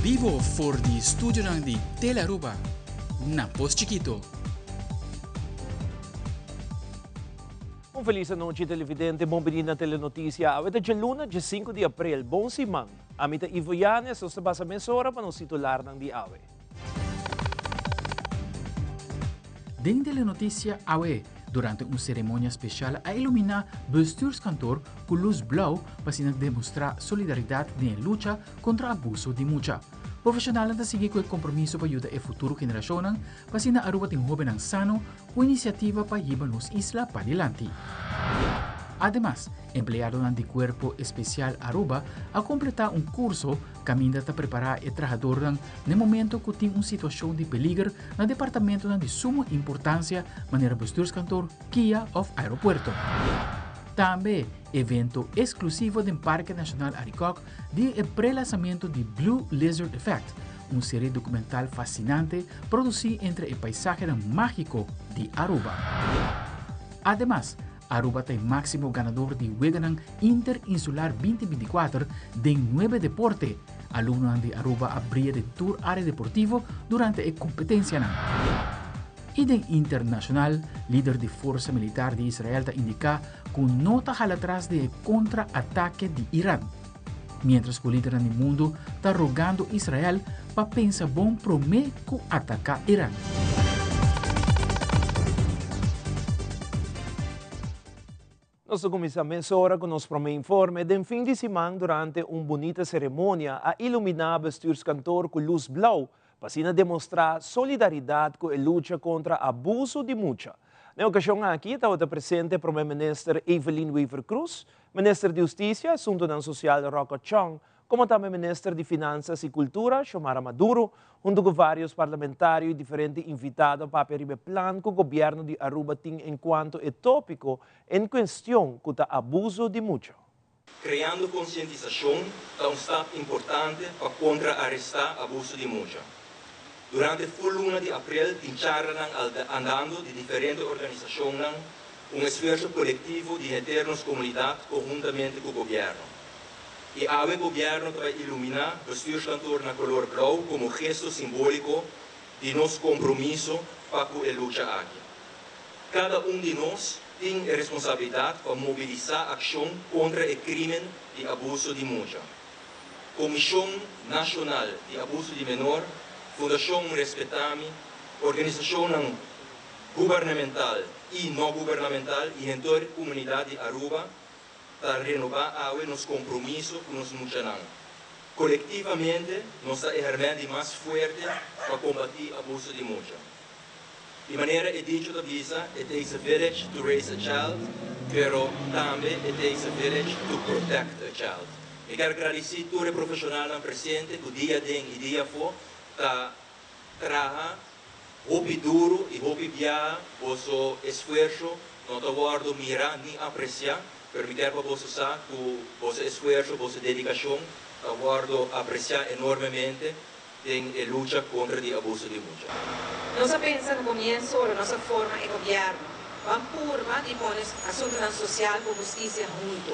Bibo for di studionan di Telearuba na Pos Chikito. Un felis anochi televidente, bon bini na Telenoticia. Awe ta djaluna dje 5 di april. Bon siman. Ami ta Ivo Yanes, nos ta basa mesora pa nos titularnan di awe. Den Telenoticia awe, durante un ceremonia special a ilumina Bestuurskantoor cu luz blauw pa asina demostra solidaridad den e lucha contra abuso di mucha. Profesionalnan ta sigui cu e compromiso pa yuda e futuro generacionnan pa asina Aruba tin hobennan sano cu iniciativa pa hiba nos isla padilanti. Ademas, empleadonan di Cuerpo Especial Aruba a completa un curso caminda ta prepara e trahadornan n'e momento cu tin un situacion di peliger na departamentonan di sumo importancia manera Bestuurskantoor, Kia of aeropuerto. Tambe evento exclusivo den Parke Nacional Arikok di e pre-lansamento di Blue Lizard Effect, un serie documental fascinante produci entre e paisahenan magico di Aruba. Ademas, Aruba ta e maximo ganador di Weganan Interinsular 2024 den nuebe deporte. Alumnonan di Aruba a bria den tur area deportivo durante e competencianan. Y den internacional, lider di forsa militar di Israel ta indica cu no ta hala tras di e contra atake di Iran. Mientras cu lidernan di mundo ta rogando Israel pa pensa bon prome cu ataca Iran. Nos ta cuminsa mesora cu nos prome informe. Den fin di siman durante un bunita ceremonia a ilumina Bestuurskantoor cu luz blauw pa asina demostra solidaridad cu e lucha contra abuso di mucha. Na e ocasion aki tabata presente Prome Minister Evelyn Wever-Croes, Minister di Husticia, Asuntonan Social Rocco Tjong, como tambe Minister di Finanzas y Cultura Xiomara Maduro, hunto cu varios parlamentario y diferente invitado a papia riba e plan cu Gobierno di Aruba tin encuanto e topico en cuestion cu ta abuso di mucha. Creando concientisacion ta un stap importante pa contraaresta abuso di mucha. Durante full luna di april tin charlanan andando di diferente organisacionnan, un esfuerso colectivo di henter nos comunidad conhuntamente cu Gobierno. Y awe Gobierno ta bay ilumina Bestuurskantoor na color blauw como gesto simbolico di nos compromiso pa cu e lucha aki. Cada un di nos tin e responsabilidad pa mobilisa accion contra e crimen di abuso di mucha. Comision Nacional di Abuso di Menor, Fundacion Respetami, organisacionnan gubernamental y no gubernamental y henter comunidad di Aruba ta renoba awe nos compromiso cu nos muchanan. Colectivamente nos ta e herment di mas fuerte pa combati abuso di mucha. Di manera e dicho ta bisa, it takes a village to raise a child, pero tambe it takes a village to protect a child. Mi kier gradisí tur e profeshonalnan presente ku dia aden i dia afó ta traha hopi duru i hopi biaha boso esfuerso no ta wòrdu mirá ni apresiá, pero mi kier pa boso sa ku boso esfuerso, boso dedikashon ta wòrdu apresiá enormemente. Den e lucha kontra di abuso di mucha. Nos a pensa na komienso ora nos a forma e gobièrnu, ban purba di pone asuntunan sosial ku hustisia huntu.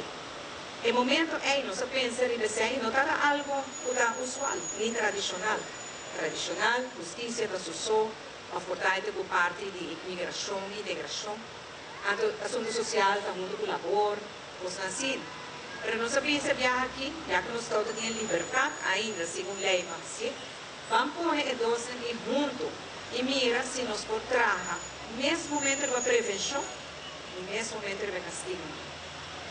E momento ei nos a pensa riba esei no tabata algu ku ta usual ni tradishonal. Tradishonal, hustisia ta su so òf por ta ku parti di migrashon, integrashon. Anto asuntu sosial ta huntu ku labor, Kosnan asina. Pero nos a bisa biaha aki, ya ku nos tabata tin e libertat ainda segun lei pa hasié, ban pone e dosnan ei huntu i mira si nos por traha mes momento riba prevenshon i mes momento riba e kastigunan.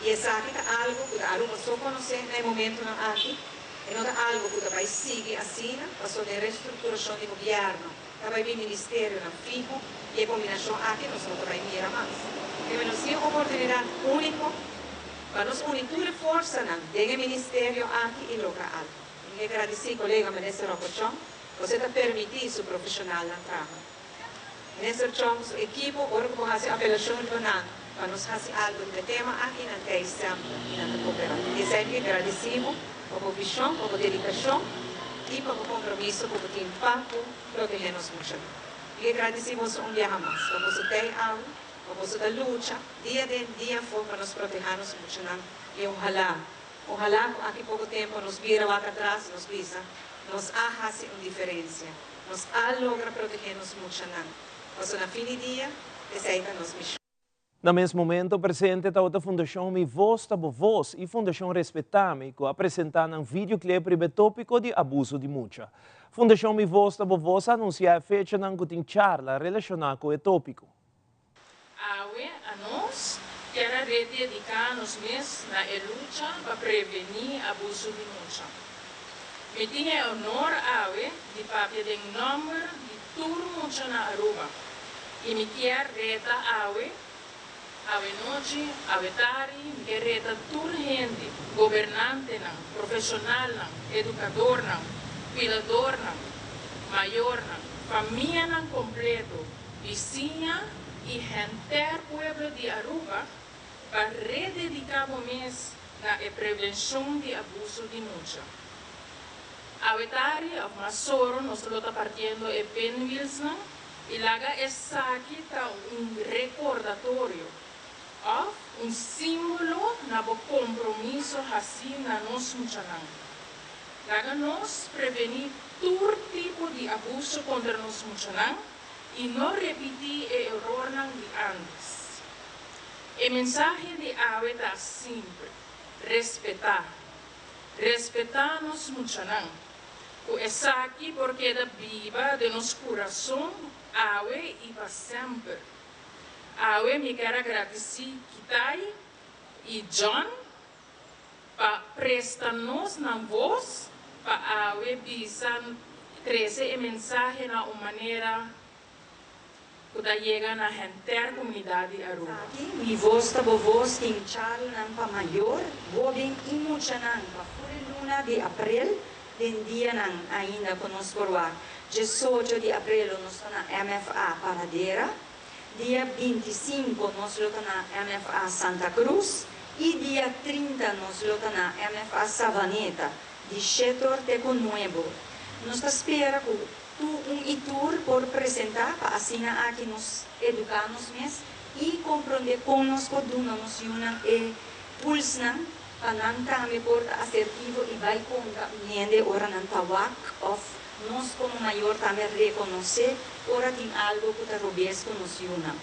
I esaki ta algu ku ta Aruba so konosé na e momentunan aki, e no ta algu ku ta bai sigui asina, pasobra den restrukturashon di gobièrnu, Ta bai bin ministerionan fiho y e combinacion aki nos no ta bai mira mas. Keme nos tin un oportunidad unico pa nos uni tur e forsanan den e ministerio aki y logra algo. Mi ke gradici colega Minister Rocco Chong pasobra e ta permiti su profesionalnan traha. Minister Chong su ekipo ora cu bo haci apelacion riba nan pa nos haci algo riba e tema aki nan tei semper y nan ta coopera. Y esey mi ke gradici bo pa bo vision, pa bo dedicacion y pa bo compromiso cu bo tin pa cu protehe nos muchanan. Mi ke gradici boso un biaha mas pa boso tei awe, pa boso ta lucha dia den dia afo pa nos proteha nos muchanan y ojalá, ojalá cu aki poco tempo nos bira wak atras y nos bisa. Nos a hasi un diferensia. Nos a logra protegé nos muchanan. Paso na fin di dia, esei ta nos mishon. Na mes momento presente tabata Fundashon Mi Voz Ta Bo Voz i Fundashon Respetami ku a presentá nan videoclip riba e tópiko di abuso di mucha. Fundashon Mi Voz Ta Bo Voz a anunsiá e fechanan ku tin charla relashoná ku e tópiko. Awe anos kier a redediká nos mes na e lucha pa prevení abuso di mucha. Mi tin e honor awe di papia den nòmber di tur mucha na Aruba i mi kier reta awe, awe nochi, awe tardi, mi kier reta tur hende, gobernantenan, profeshonalnan, edukadornan, kuidadornan, mayornan, famianan kompleto, Bisiña y henter pueblo di Aruba pa rededica bo mes na e prevencion di abuso di mucha. Awe tari of mas soro nos lo ta partiendo e pinwheelsnan y laga esaki ta un recordatorio of un simbolo na bo compromiso haci na nos muchanan. Laga nos preveni tur tipo di abuso contra nos muchanan y no repiti e erornan di antes. E mensahe di awe ta simpel, respeta. Respeta nos muchanan. Cu esaki por keda biba den nos curason awe y pa semper. Awe mi kier a gradici Kitay y John pa presta nos nan voz pa awe bisa trece e mensahe na un manera cu ta yega na henter comunidad di Aruba. Aki, Mi Voz Ta Bo Voz tin charlanan pa mayor, hoben y muchanan pa ful luna di april den dianan ainda cu nos por wak. 18 di april lo nos ta na MFA Paradera. Dia 25 nos lo ta na MFA Santa Cruz y dia 30 nos lo ta na MFA Savaneta, di 7'or te cu 9'or. Nos ta spera cu tur un y tur por presenta pa asina aki nos educa nos mes y comprende con nos por duna nos yiunan e toolsnan pa nan tambe por ta asertivo y bay conta un hende ora nan ta wak of nos como mayor tambe reconoce ora tin algo cu ta robes cu nos yiunan.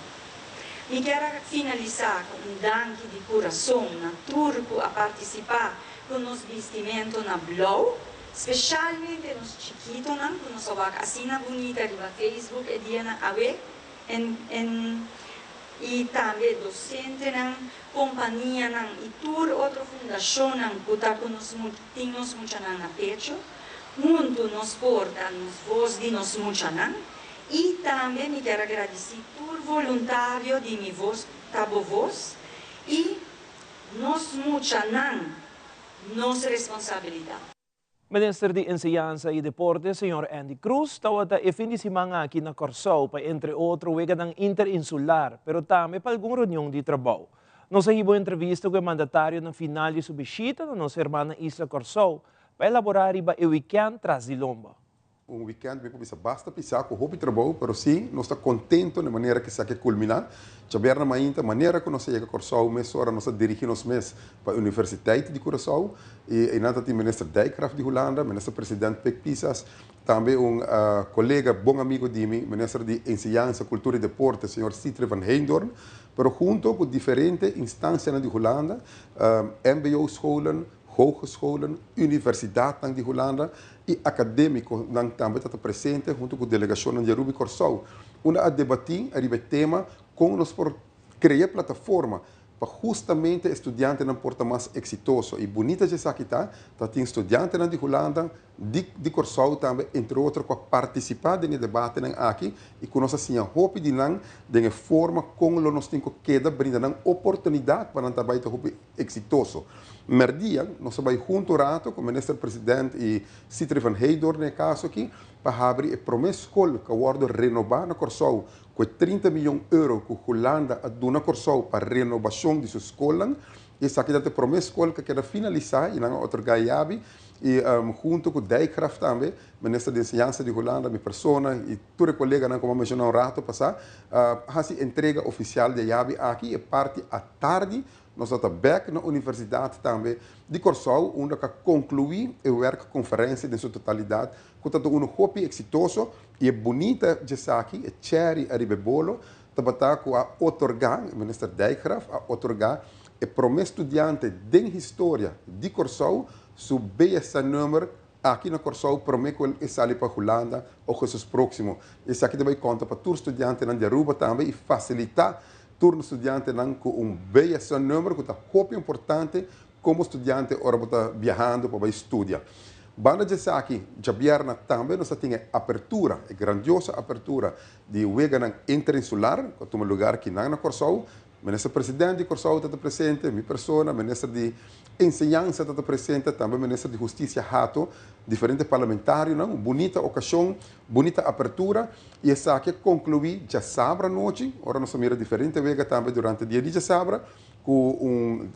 Mi kier a finalisa cu un danki di curason na tur cu a participa cu nos bistimento na blauw, specialmente nos chikitonan cu nos a wak asina bunita riba Facebook e dianan awe en en y tambe docentenan, companianan y tur otro fundacionnan cu ta cu nos tin nos muchanan na pecho. Hunto nos por ta nos voz di nos muchanan y tambe mi kier a gradici tur voluntario di Mi Voz Ta Bo Voz y nos muchanan, nos responsabilidad. Minister di Enseñansa y Deporte, señor Endy Croes, tawata e fin di siman aki na Corsou pa entre otro weganan interinsular, pero tambe pa algun reunion di trabou. Nos a hiba un entrevista cu e mandatario na final di su bishita na nos hermana isla Corsou pa elabora riba e weekend tras di lomba. Un weekend mi por bisa basta pisá ku hopi trabou, pero sí nos ta kontento na e manera ku esaki a kulminá. Djabièrnè mainta, manera ku nos a yega Kòrsou mesora nos a dirigí nos mes pa Universiteit di Curaçao i einan ta tin Minister Dijkgraaf di Hulanda, Minister President Pik Pisas, tambe un kolega bon amigo di mi, Minister di Enseñansa, Kultura i Deporte, señor Sithree van Heydoorn, pero hunto ku diferente instansianan di Hulanda, mbo-scholen, hogescholen, universidatnan di Hulanda i akadémikonan tambe ta ta presente huntu ku delegashonnan di Aruba i Kòrsou. Unda a debatí ariba e tema kon nos por krea plataforma pa hustamente e studiantenan por ta mas eksitoso. I bunita dje esaki ta, ta tin studiantenan di Hulanda, di di Kòrsou tambe, entre otro ku a partisipá den e debatenan aki i ku nos a siña hopi di nan den e forma kon lo nos tin ku keda brinda nan oportunidat pa nan ta bai ta hopi eksitoso. Mèrdia nos a bai huntu rato ku Minister President i Sithree van Heydoorn den e kaso aki pa habri e promé skol ku a wòrdu renobá na Kòrsou ku e 30 miyon euro ku Hulanda a duna Kòrsou pa renobashon di su skolnan. I esaki ta e promé skol ku a keda finalisá i nan a otorgá e yabi. I huntu ku Dijkgraaf tambe, minister di enseñansa di Hulanda, mi persona i tur e koleganan ku mi a menshoná un rato pasá, a hasi entrega ofisial di e yabi aki. E parti atardi nos lo ta bèk na Universidat tambe di Kòrsou unda ku a konkluí e wèrkkonferensia den su totalidat ku ta unu hopi eksitoso. I e bunita djesaki, e chèri ariba e bolo, tabata ku a otorgá, minister Dijkgraaf a otorgá e promé studiante den historia di Kòrsou su BSN-nummer aki na Kòrsou promé ku el e sali pa Hulanda ougùstùs próksimo. Esaki ta bai konta pa tur studiantenan di Aruba tambe i fasilitá tur nos studiantenan ku un BSN-nummer ku ta hopi importante komo studiante ora bo ta biahando pa bai studia. Banda di esaki, djabièrnè tambe nos a tin e apertura, e grandioso apertura di weganan interinsular ku a tuma lugar kinan na Kòrsou. Minister President di Kòrsou ta ta presente, mi persona, Minister di Enseñansa ta ta presente, tambe Minister di Hustisia Hato, diferente parlamentarionan. Un bunita okashon, bunita apertura i esaki a konkluí djasabra anochi, ora nos a mira diferente wega tambe durante dia di djasabra, ku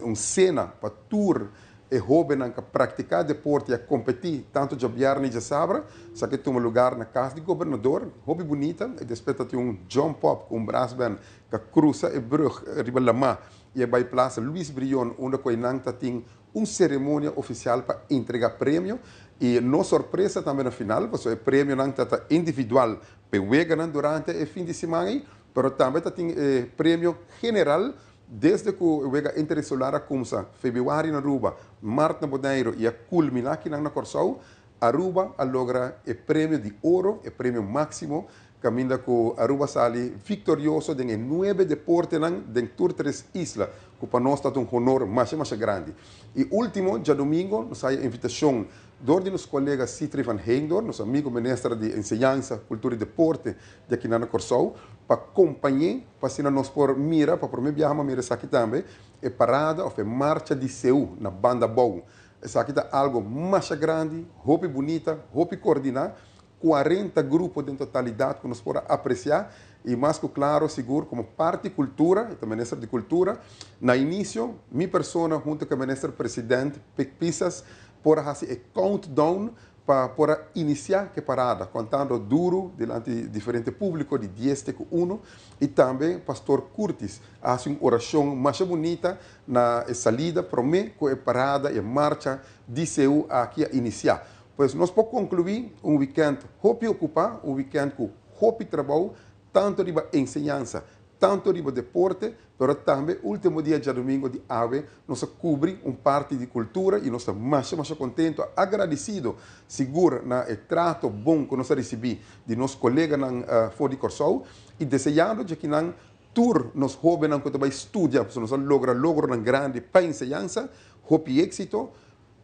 un sena pa tur E hóbennan ka praktiká deporte i a kompetí tantu djabièrnè i djasabra. Esaki a tuma lugar na kas di gobernador. Hopi bunita. E despues ta tin un jump up ku un brassband ka krusa e brùg riba lamá i a bai Plaza Luis Brion unda ku einan ta tin un seremonia ofisial pa entregá premio. I no sorpresa tambe na final pasobra e premionan ta ta individual p'e weganan durante e fin di siman ei, pero tambe ta tin e premio general. Desde ku e wega interinsular a kumsa febrüari na Aruba, mart na Boneiru i a kulminá kinan na Kòrsou, Aruba a logra e premio di oro, e premio máksimo, kaminda ku Aruba sali viktorioso den e nuebe deportenan den tur tres isla, ku pa nos ta un honor masha masha grandi. I último, djadumingu nos haya invitashon dor di nos kolega Sitri van Heendorn, nos amigu minister di Enseñansa, Kultura i Deporte di akinan na Kòrsou, pa kompañ'é Pa asina nos por mira, pa promé biaha m'a mira esaki tambe, e parada òf e marcha di Seú na Banda Bou. Esaki ta algu masha grandi, hopi bunita, hopi koordiná, 40 grupo den totalidat ku nos por a apresiá i mas ku klaro sigur komo parti kultura, e ta Minister di Kultura, na inisio mi persona huntu ku e Minister President Pik Pisas por a hasi e countdown Pa por a inisiá ku e parada, kontando duru dilanti diferente públiko di dies te ku unu, i tambe Pastor Curtis a hasi un orashon masha bunita na e salida promé ku e parada i e marcha di Seú aki a inisiá. Pues nos por konkluí un wikènt hopi okupá, un wikènt ku hopi trabou, tantu riba enseñansa, tantu riba deporte, pero tambe ultimo dia djadumingo di awe nos a kubri un parti di kultura i nos ta masha masha kontentu, agradesido sigur na e trato bon ku nos a risibí di nos koleganan for di Kòrsou i deseando dje kinan tur nos hóbennan ku ta bai studia pasobra nos a logra logronan grandi pa enseñansa, hopi éksito.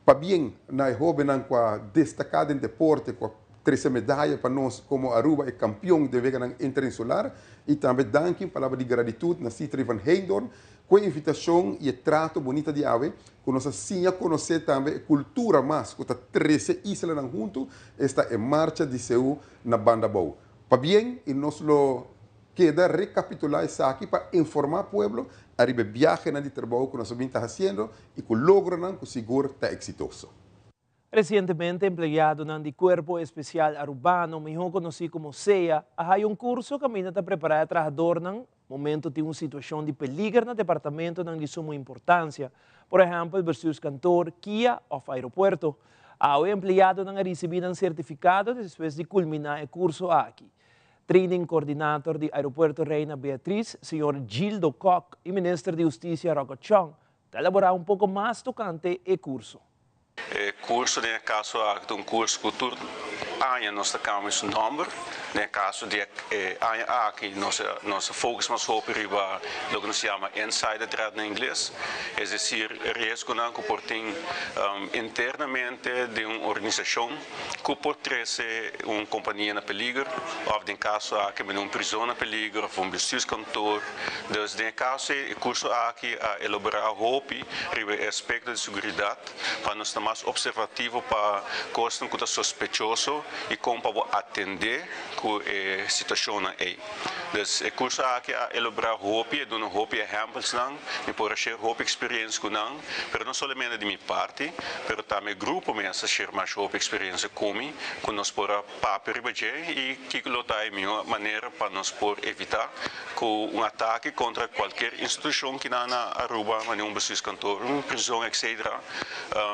Pabien na e hóbennan ku a destaká den deporte, ku a trese medaya pa nos komo Aruba e kampion den weganan interinsular i tambe danki un palabra di gratitut na Sitri van Heydoorn ku e invitashon i e trato bunita di awe ku nos a siña konosé tambe e kultura mas ku ta trese islanan huntu, esta e marcha di Seú na Banda Bou. Pabien i nos lo Keda rekapitulá esaki pa informá pueblo ariba e biahenan di trabou ku nos a bin ta hasiendo i ku logronan ku sigur ta eksitoso. Resientemente empleadonan di Cuerpo Especial Arubano, mihó konosí komo sea, a haya un kurso kaminda ta prepará e trahadornan momento tin un situashon di peliger na departamentonan di sumo importansia, por ehèmpel bestuurskantoor, kia òf aeropuerto. Awe empleadonan a risibí nan sertifikado despues di kulminá e kurso aki. Training Coordinator di Aeropuerto Reina Beatriz, señor Gildo Kock y Minister di Husticia Rocco Tjong ta elabora un poco mas tocante e curso. E curso den e caso aki ta un curso cu tur aña nos ta cambia su nomber. Den e caso di e aña aki nos nos a focus mas hopi riba loke nos yama insider threat na ingles, es decir riesgonan cu por tin internamente den un organisacion. Ku por trese un kompania na peliger òf den kaso aki bini un prizon na peliger òf un bestuurskantoor. Dus den e kaso ei e kurso aki a eloborá hopi riba e aspekto di seguridat pa nos ta mas opservativo pa kosnan ku ta sospechoso i kon pa bo atendé ku e situashonnan ei. Dus e curso aki a elabora hopi, a duna hopi ehempelsnan, mi por a share hopi experiencia cu nan, pero no solamente di mi parti, pero tambe e grupo mes a share masha hopi experiencia cu mi, cu nos por a papia riba dje y kico lo ta e miho manera pa nos por evita cu un atake contra cualkier institucion ki nan na Aruba, manera un bestuurskantoor, un prison etc.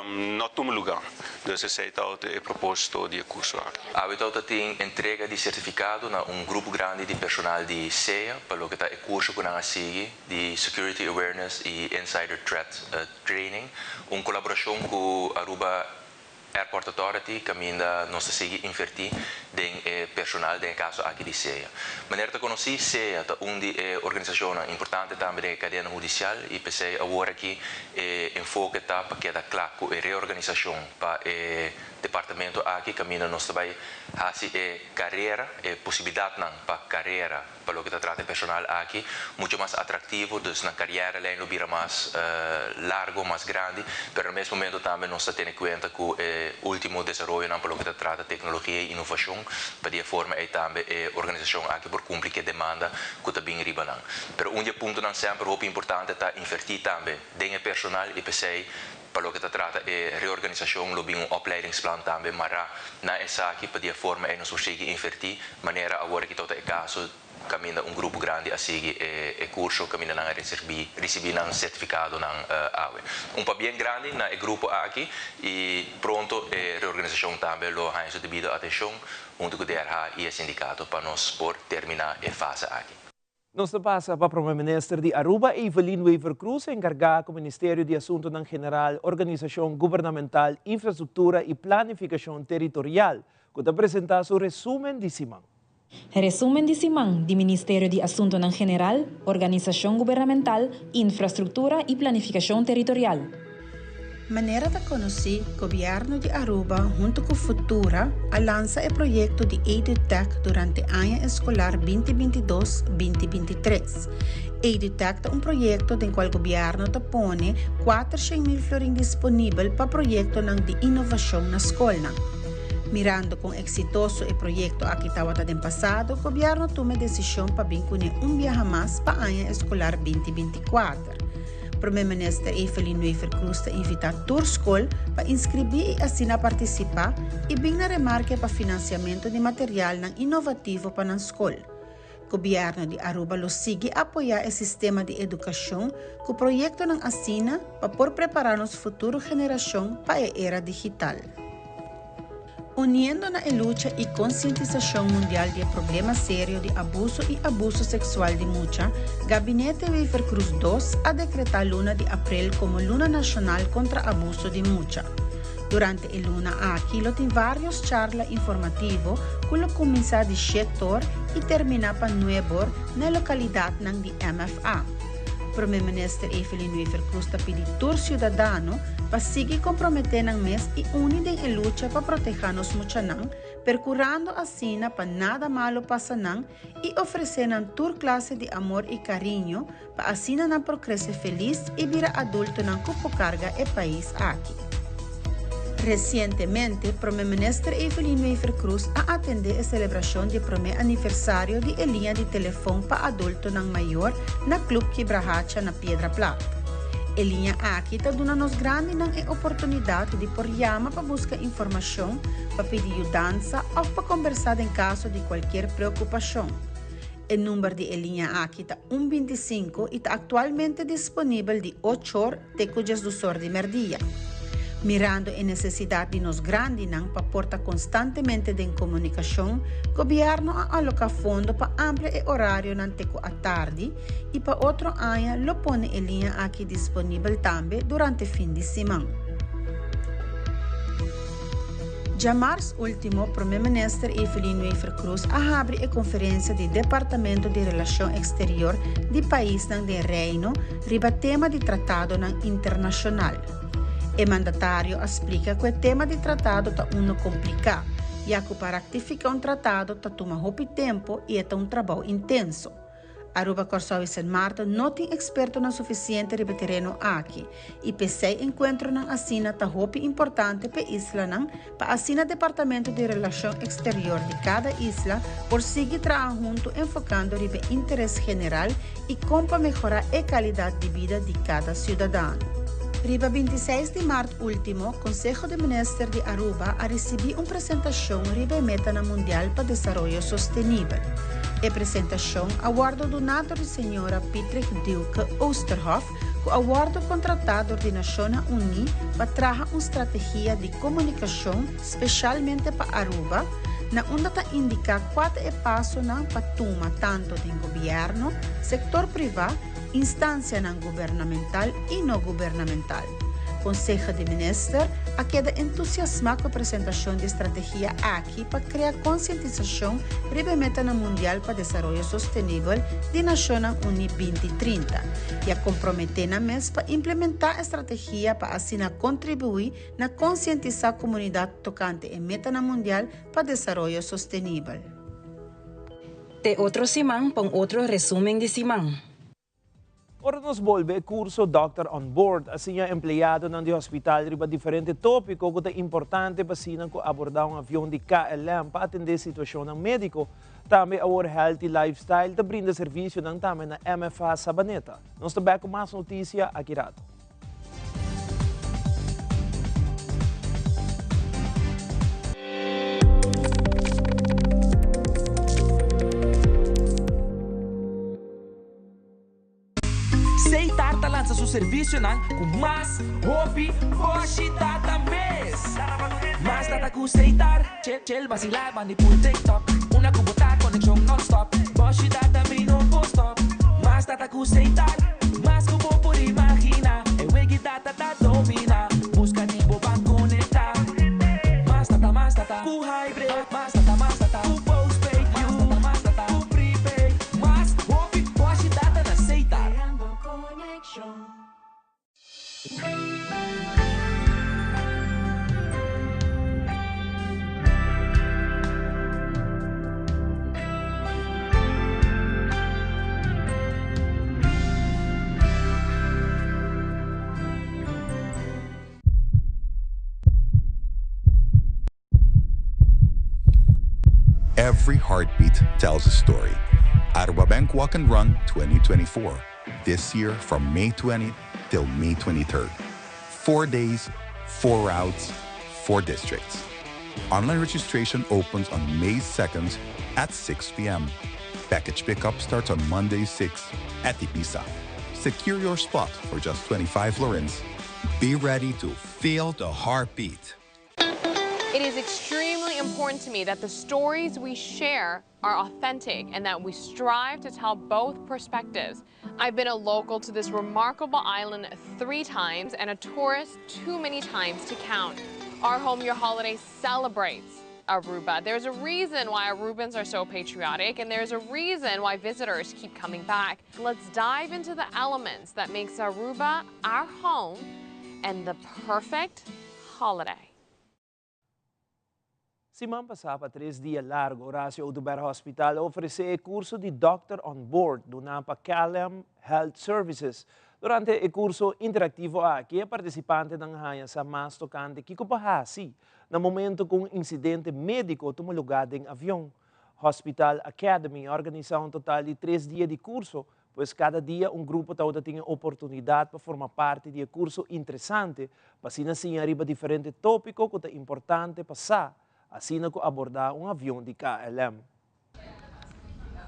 No tuma luga. Dus esey ta e proposito di e curso aki. Awe ta tin entrega di sertifikado na un grupo grandi di personal di SEA pa loke ta e kurso ku nan a sigui di Security Awareness i Insider Threat Training, un kolaborashon ku Aruba Airport Authority kaminda nos ta sigui invertí den e personal den e kaso aki di SEA. Manera ta konosí, SEA ta un di e organisashonnan importante tambe den e kadena hudisial i p'esei awor aki e enfoke ta pa keda kla ku e reorganisashon pa e departamento aki kaminda nos ta bai hasi e karera, e posibilidatnan pa karera pa loke ta trata e personal aki mucho mas atraktivo, dus nan kariera lei lo bira mas largo, mas grandi, pero na mes momento tambe nos ta tene kuenta ku e ultimo desaroyonan pa loke ta trata teknologia i inovashon, pa di e forma ei tambe e organisashon aki por kumpli ku e demanda ku ta bin riba nan. Pero un di e puntonan semper hopi importante ta invertí tambe den e personal i p'esei Pa loke ta trata e reorganisashon lo bin un opleidingsplan tambe mará na esaki pa di e forma ei nos por sigui invertí manera awor aki tabata e kaso kaminda un grupo grandi a sigui e kurso kaminda nan a risibí risibí nan sertifikadonan awe. Un pabien grandi na e grupo aki i pronto e reorganisashon tambe lo haña su debido atenshon huntu ku DRH i e sindikato pa nos por terminá e fase aki. Nos ta pasa pa Prome Minister di Aruba Evelyn Wever-Croes encarga cu Ministerio di Asuntonan General, Organisacion Gubernamental, Infrastructura y Planificacion Territorial cu ta presenta su resumen di siman. Resumen di siman di Ministerio di Asuntonan General, Organisacion Gubernamental, Infrastructura y Planificacion Territorial. Manera ta konosí, Gobièrnu di Aruba huntu ku Futura a lansa e proyekto di EduTech durante aña eskolar binti 22, 2023. EduTech ta un proyekto den kual gobièrnu ta pone 400.000 florin disponibel pa proyektonan di inovashon na skolnan. Mirando kon eksitoso e proyekto aki tabata den pasado, gobièrnu a tuma e desishon pa bin kuné un biaha mas pa aña eskolar 2024. Prome Minister Evelyn Wever-Croes ta invita tur skol pa inscribi y asina participa y bin na remarke pa financiamento di materialnan innovativo pa nan skol. Gobierno di Aruba lo sigui apoya e sistema di educacion cu proyectonan asina pa por prepara nos futuro generacion pa e era digital. Uniendo na e lucha i konsientisashon mundial di e problema serio di abuso i abuso seksual di mucha, Gabinete Wever-Croes dos a dekretá luna di aprel komo Luna Nashonal kontra Abuso di Mucha. Durante e luna aki lo tin vários charla informativo ku lo kuminsá di shet'or i terminá pa nueb'or na e lokalidatnan di MFA. Prome Minister Evelyn Wever-Croes ta pidi tur siudadano pa sigui komprometé nan mes i uni den e lucha pa protehá nos muchanan, perkurando asina pa nada malo pasa nan i ofresé nan tur klase di amor i kariño pa asina nan por krese felis i bira adultonan ku por karga e pais aki. Resientemente, Prome Minister Evelyn Wever-Croes a atendé e selebrashon di e promé aniversario di e liña di telefon pa adultonan mayor na Club Kibrahacha na Piedra Plat. E liña aki ta duna nos grandinan e oportunidat di por yama pa buska informashon, pa pidi yudansa òf pa kombersá den kaso di kualkier preokupashon. E number di e liña aki ta un 25 i ta aktualmente disponibel di ochor te ku djesdusor di mèrdia. Mirando e nesesidat di nos grandinan pa por ta konstantemente den komunikashon, gobièrnu a aloká fondo pa amplia e orarionan te ku atardi i pa otro aña lo pone e liña aki disponibel tambe durante fin di siman. Djamars último, Prome Minister Evelyn Wever-Croes a habri e konferensia di Departamento di Relashon Eksterior di paisnan den Reino riba tema di tratadonan internashonal. E mandatario a splika ku e tema di tratado ta unu kompliká, ya ku pa raktifiká un tratado ta tuma hopi tempu i e ta un trabou intenso. Aruba, Kòrsou i Sint Maarten no tin ekspertonan sufisiente riba e tereno aki i p'esei enkuentronan asina ta hopi importante p'e islanan pa asina Departamento di Relashon Eksterior di kada isla por sigui traha huntu enfokando riba e interes general i kon pa mehorá e kalidat di bida di kada siudadano. Riba 26 di mart último, Konseho di Minister di Aruba a risibí un presentashon riba e Metanan Mundial pa Desaroyo Sostenibel. E presentashon a wòrdu duná dor di señora Pitrik Dieuwke Oosterhof, ku a wòrdu kontratá dor di Nashonnan Uní pa traha un strategia di komunikashon speshalmente pa Aruba, na unda ta indiká kua ta e pasonan pa tuma tantu den gobièrnu, sektor privá, instansianan gubernamental i no gubernamental. Konseho di Minister a keda entusiasmá ku e presentashon di e strategia aki pa krea konsientisashon riba e metanan mundial pa desaroyo sostenibel di Nashonnan Uní 2030 i a komprometé nan mes pa implementá e strategia pa asina kontribuí na konsientisá komunidat tokante e metanan mundial pa desaroyo sostenibel. Te otro siman pa un otro resumen di siman. Ora nos bolbe e kurso Doctor on Board a siña empleadonan di hospital riba diferente tópiko ku ta importante pa asina ku abordá un avion di KLM pa atendé situashonnan médiko. Tambe awor Healthy Lifestyle ta brinda servisionan tambe na MFA Sabaneta. Nos ta bèk ku mas notisia aki rato. Seitar ta lansa su servisionan ku mas hopi boshi data mes. Mas data ku Seitar, chel basilá bandi pul TikTok. Una ku bo ta konekshon nònstòp, boshi data mi no por stòp. Mas data ku Seitar, mas ku bo por imaginá. E wegi data ta dominá, buska di bo ban konektá. Mas data, mas data ku Hybrid, mas data, mas data ku postpaid, mas data, mas data ku prepaid. Mas hopi boshi data na Seitar. Every heartbeat tells a story. Aruba Bank Walk and Run 2024. This year from May 20th till May 23rd. Four days, four routes, four districts. Online registration opens on May 2nd at 6 p.m. Package pickup starts on Monday 6 at Ibiza. Secure your spot for just 25 florins. Be ready to feel the heartbeat. It is extremely important to me that the stories we share are authentic and that we strive to tell both perspectives. I've been a local to this remarkable island three times and a tourist too many times to count. Our Home Your Holiday celebrates Aruba. There's a reason why Arubans are so patriotic and there's a reason why visitors keep coming back. Let's dive into the elements that makes Aruba our home and the perfect holiday. Siman pasá pa tres dia largu Horacio Oduber Hospital a ofresé e kurso di Doctor on Board duná pa KLM Health Services. Durante e kurso interaktivo aki e partisipantenan haña sa mas tokante kiko pa hasi na momento ku un insidente médiko tuma lugá den avion. Hospital Academy a organisá un total di tres dia di kurso Pues kada dia un grupo tabata tin e oportunidat pa forma parti di e kurso interesante pa asina siña riba diferente tópiko ku ta importante pa sa asina ku abordá un avion di KLM.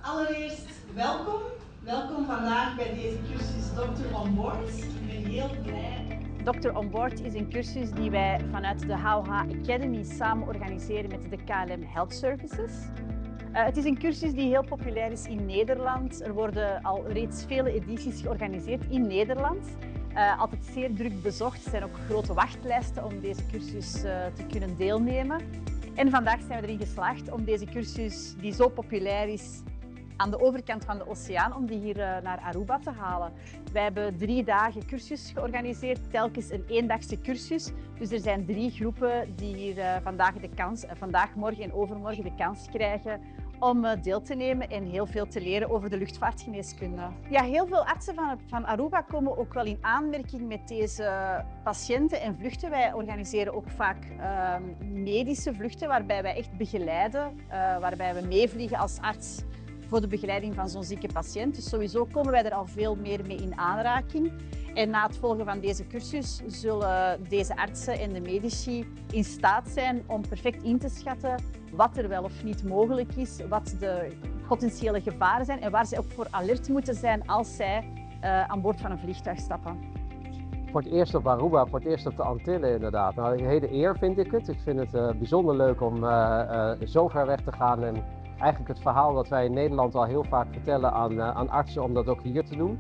Allereerst welkom. Welkom vandaag bij deze cursus Doctor on Board. Ik ben heel blij. Doctor on Board is een cursus die wij vanuit de HOH Academy samen organiseren met de KLM Health Services. Eh, het is een cursus die heel populair is in Nederland. Er worden al reeds vele edities georganiseerd in Nederland. Uh, altijd zeer druk bezocht. Er zijn ook grote wachtlijsten om deze cursus uh, te kunnen deelnemen. En vandaag zijn we erin geslaagd om deze cursus, die zo populair is aan de overkant van de oceaan, om die hier naar Aruba te halen. Wij hebben drie dagen cursus georganiseerd, telkens een eendagse cursus. Dus er zijn drie groepen die hier vandaag, de kans, vandaag, morgen en overmorgen de kans krijgen om eh, deel te nemen en heel veel te leren over de luchtvaartgeneeskunde. Ja, heel veel artsen van, van Aruba komen ook wel in aanmerking met deze patiënten en vluchten. Wij organiseren ook vaak ehm, medische vluchten waarbij wij echt begeleiden, eh, waarbij we meevliegen als arts voor de begeleiding van zo'n zieke patiënt. Dus sowieso komen wij er al veel meer mee in aanraking. En na het volgen van deze cursus zullen deze artsen en de medici in staat zijn om perfect in te schatten wat er wel of niet mogelijk is, wat de potentiële gevaren zijn en waar zij ook voor alert moeten zijn als zij eh, aan boord van een vliegtuig stappen. Voor het eerst op Aruba, voor het eerst op de Antillen inderdaad. Nou, een hele eer vind ik het. Ik vind het eh, bijzonder leuk om eh, zo ver weg te gaan en eigenlijk het verhaal dat wij in Nederland al heel vaak vertellen aan, aan artsen, om dat ook hier te doen.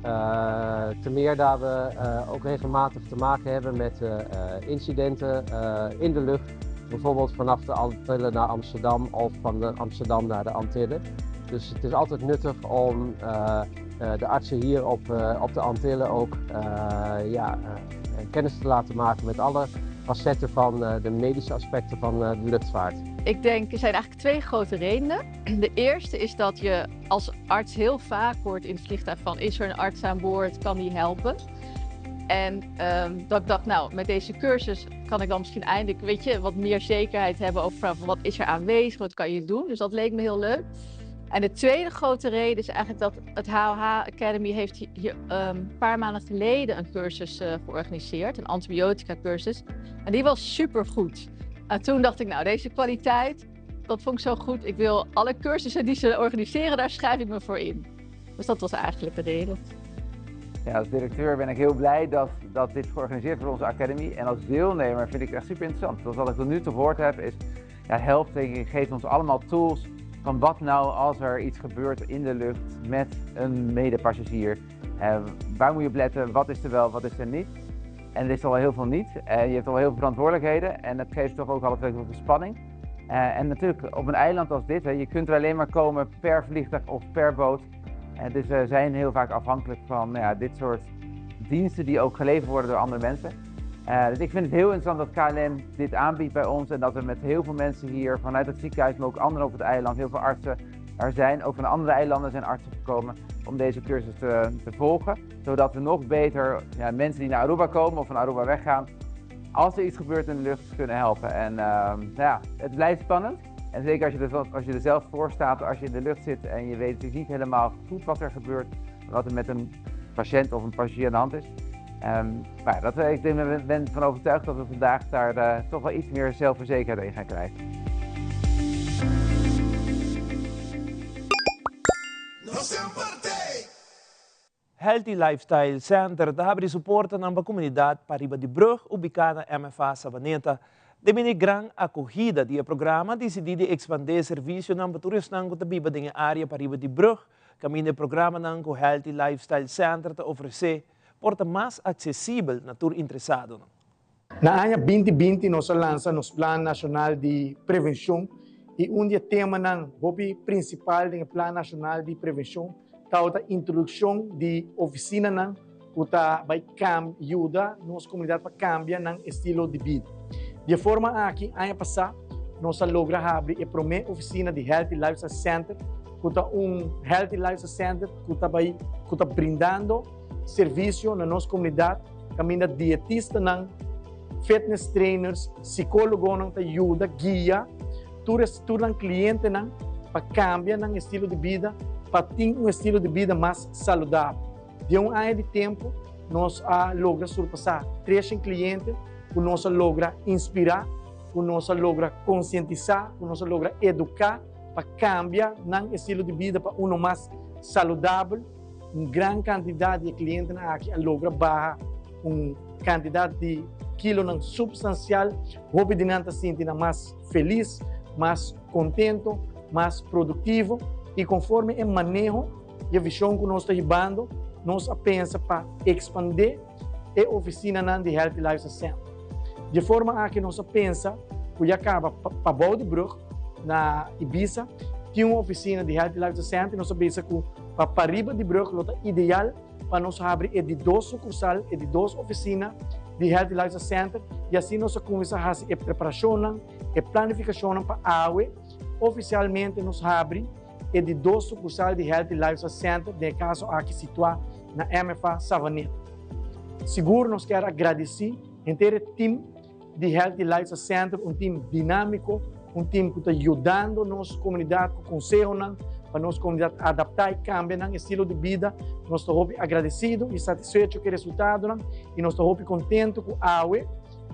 Uh, te meer daar we uh, ook regelmatig te maken hebben met uh, incidenten in de lucht. Bijvoorbeeld vanaf de Antillen naar Amsterdam of van de Amsterdam naar de Antillen. Dus het is altijd nuttig om de artsen hier op, op de Antillen ook ja, kennis te laten maken met alle facetten van de medische aspecten van de luchtvaart. Ik denk, er zijn eigenlijk twee grote redenen. De eerste is dat je als arts heel vaak hoort in het vliegtuig van is er een arts aan boord, kan die helpen? En um, dat ik dacht, nou, met deze cursus kan ik dan misschien eindelijk, weet je, wat meer zekerheid hebben over van wat is er aanwezig, wat kan je doen. Dus dat leek me heel leuk. En de tweede grote reden is eigenlijk dat het HOH Academy heeft hier um, een paar maanden geleden een cursus uh, georganiseerd, een antibiotica cursus. En die was supergoed. En toen dacht ik, nou, deze kwaliteit, dat vond ik zo goed. Ik wil alle cursussen die ze organiseren, daar schrijf ik me voor in. Dus dat was eigenlijk de reden. Ja, als directeur ben ik heel blij dat, dat dit georganiseerd wordt door onze academy. En als deelnemer vind ik het echt super interessant. Want wat ik tot nu toe gehoord heb is, ja, helpt denk ik, geeft ons allemaal tools van wat nou als er iets gebeurt in de lucht met een medepassagier. Eh, waar moet je op letten, wat is er wel, wat is er niet. En er is al heel veel niet. En je hebt al heel veel verantwoordelijkheden en dat geeft toch ook altijd heel veel spanning. Uh, en natuurlijk op een eiland als dit, hè, je kunt er alleen maar komen per vliegtuig of per boot. Uh, dus we zijn heel vaak afhankelijk van nou ja, dit soort diensten die ook geleverd worden door andere mensen. Uh, dus ik vind het heel interessant dat KLM dit aanbiedt bij ons en dat we met heel veel mensen hier vanuit het ziekenhuis, maar ook anderen op het eiland, heel veel artsen er zijn. Ook van andere eilanden zijn artsen gekomen om deze cursus te, te volgen. Zodat we nog beter ja, mensen die naar Aruba komen of van Aruba weggaan, als er iets gebeurt in de lucht, kunnen helpen. En uh, nou ja, het blijft spannend. En zeker als je, er, als je er zelf voor staat, als je in de lucht zit en je weet natuurlijk niet helemaal goed wat er gebeurt, wat er met een patiënt of een passagier aan de hand is. Um, maar dat, ik ben, ben van overtuigd dat we vandaag daar uh, toch wel iets meer zelfverzekerdheid in gaan krijgen. Healthy Lifestyle Center ta habri su portanan pa comunidad pariba di brug ubica na MFA Savaneta. Debí na gran acogida di e programa a dicidi di expande e servicionan pa tur esnan cu ta biba den e area pariba di brug, caminda e programanan cu Healthy Lifestyle Center ta ofrece por ta mas accesibel na tur interesadonan. Na aña binti binti nos a lansa nos Plan Nashonal di Prevenshon i un di e temanan hopi prinsipal den e Plan Nashonal di Prevenshon tabata introdukshon di ofisinanan ku ta bai yuda nos komunidat pa kambia nan estilo di bida. Di e forma aki aña pasá nos a logra habri e promé ofisina di Healthy Lifestyle Center ku ta un Healthy Lifestyle Center ku ta bai ku ta brindando servisio na nos komunidat kaminda dietistanan, fitness trainers, sikólogonan ta yuda guia tur tur nan klientenan pa kambia nan estilo di bida pa tin un estilo di bida mas saludabel. Den un aña di tempu nos a logra surpasá treshen kliente ku nos a logra inspirá, ku nos a logra konsientisá, ku nos a logra eduká pa kambia nan estilo di bida pa uno mas saludabel. Un gran kantidat di e klientenan aki a logra baha un kantidat di kilonan supstansial. Hopi di nan ta sinti nan mas felis, mas kontento, mas produktivo i konforme e maneho i e vishon ku nos ta hibando, nos a pensa pa ekspandé e ofisinanan di Healthy Lifestyle Center. Di e forma aki nos a pensa ku ya kaba pabou di brug na Ibisa tin un ofisina di Healthy Lifestyle Center i nos a bisa ku Pa pariba di brug lo ta ideal pa nos habri e di dos sucursal, e di dos oficina di Healthy Lifestyle Center y asina nos a cuminsa haci e preparacionnan, e planificacionnan pa awe. ofisialmente nos habri e di dos sukursal di Healthy Lifestyle Center, den e kaso aki situá na MFA Savaneta. Sigur nos kier a gradisí henter e tim di Healthy Lifestyle Center, un tim dinámiko, un tim ku ta yudando nos komunidat ku konsehonan pa nos komunidat adaptá i kambia nan estilo di bida. Nos ta hopi agradesido i satisfecho ku e resultadonan i nos ta hopi kontentu ku awe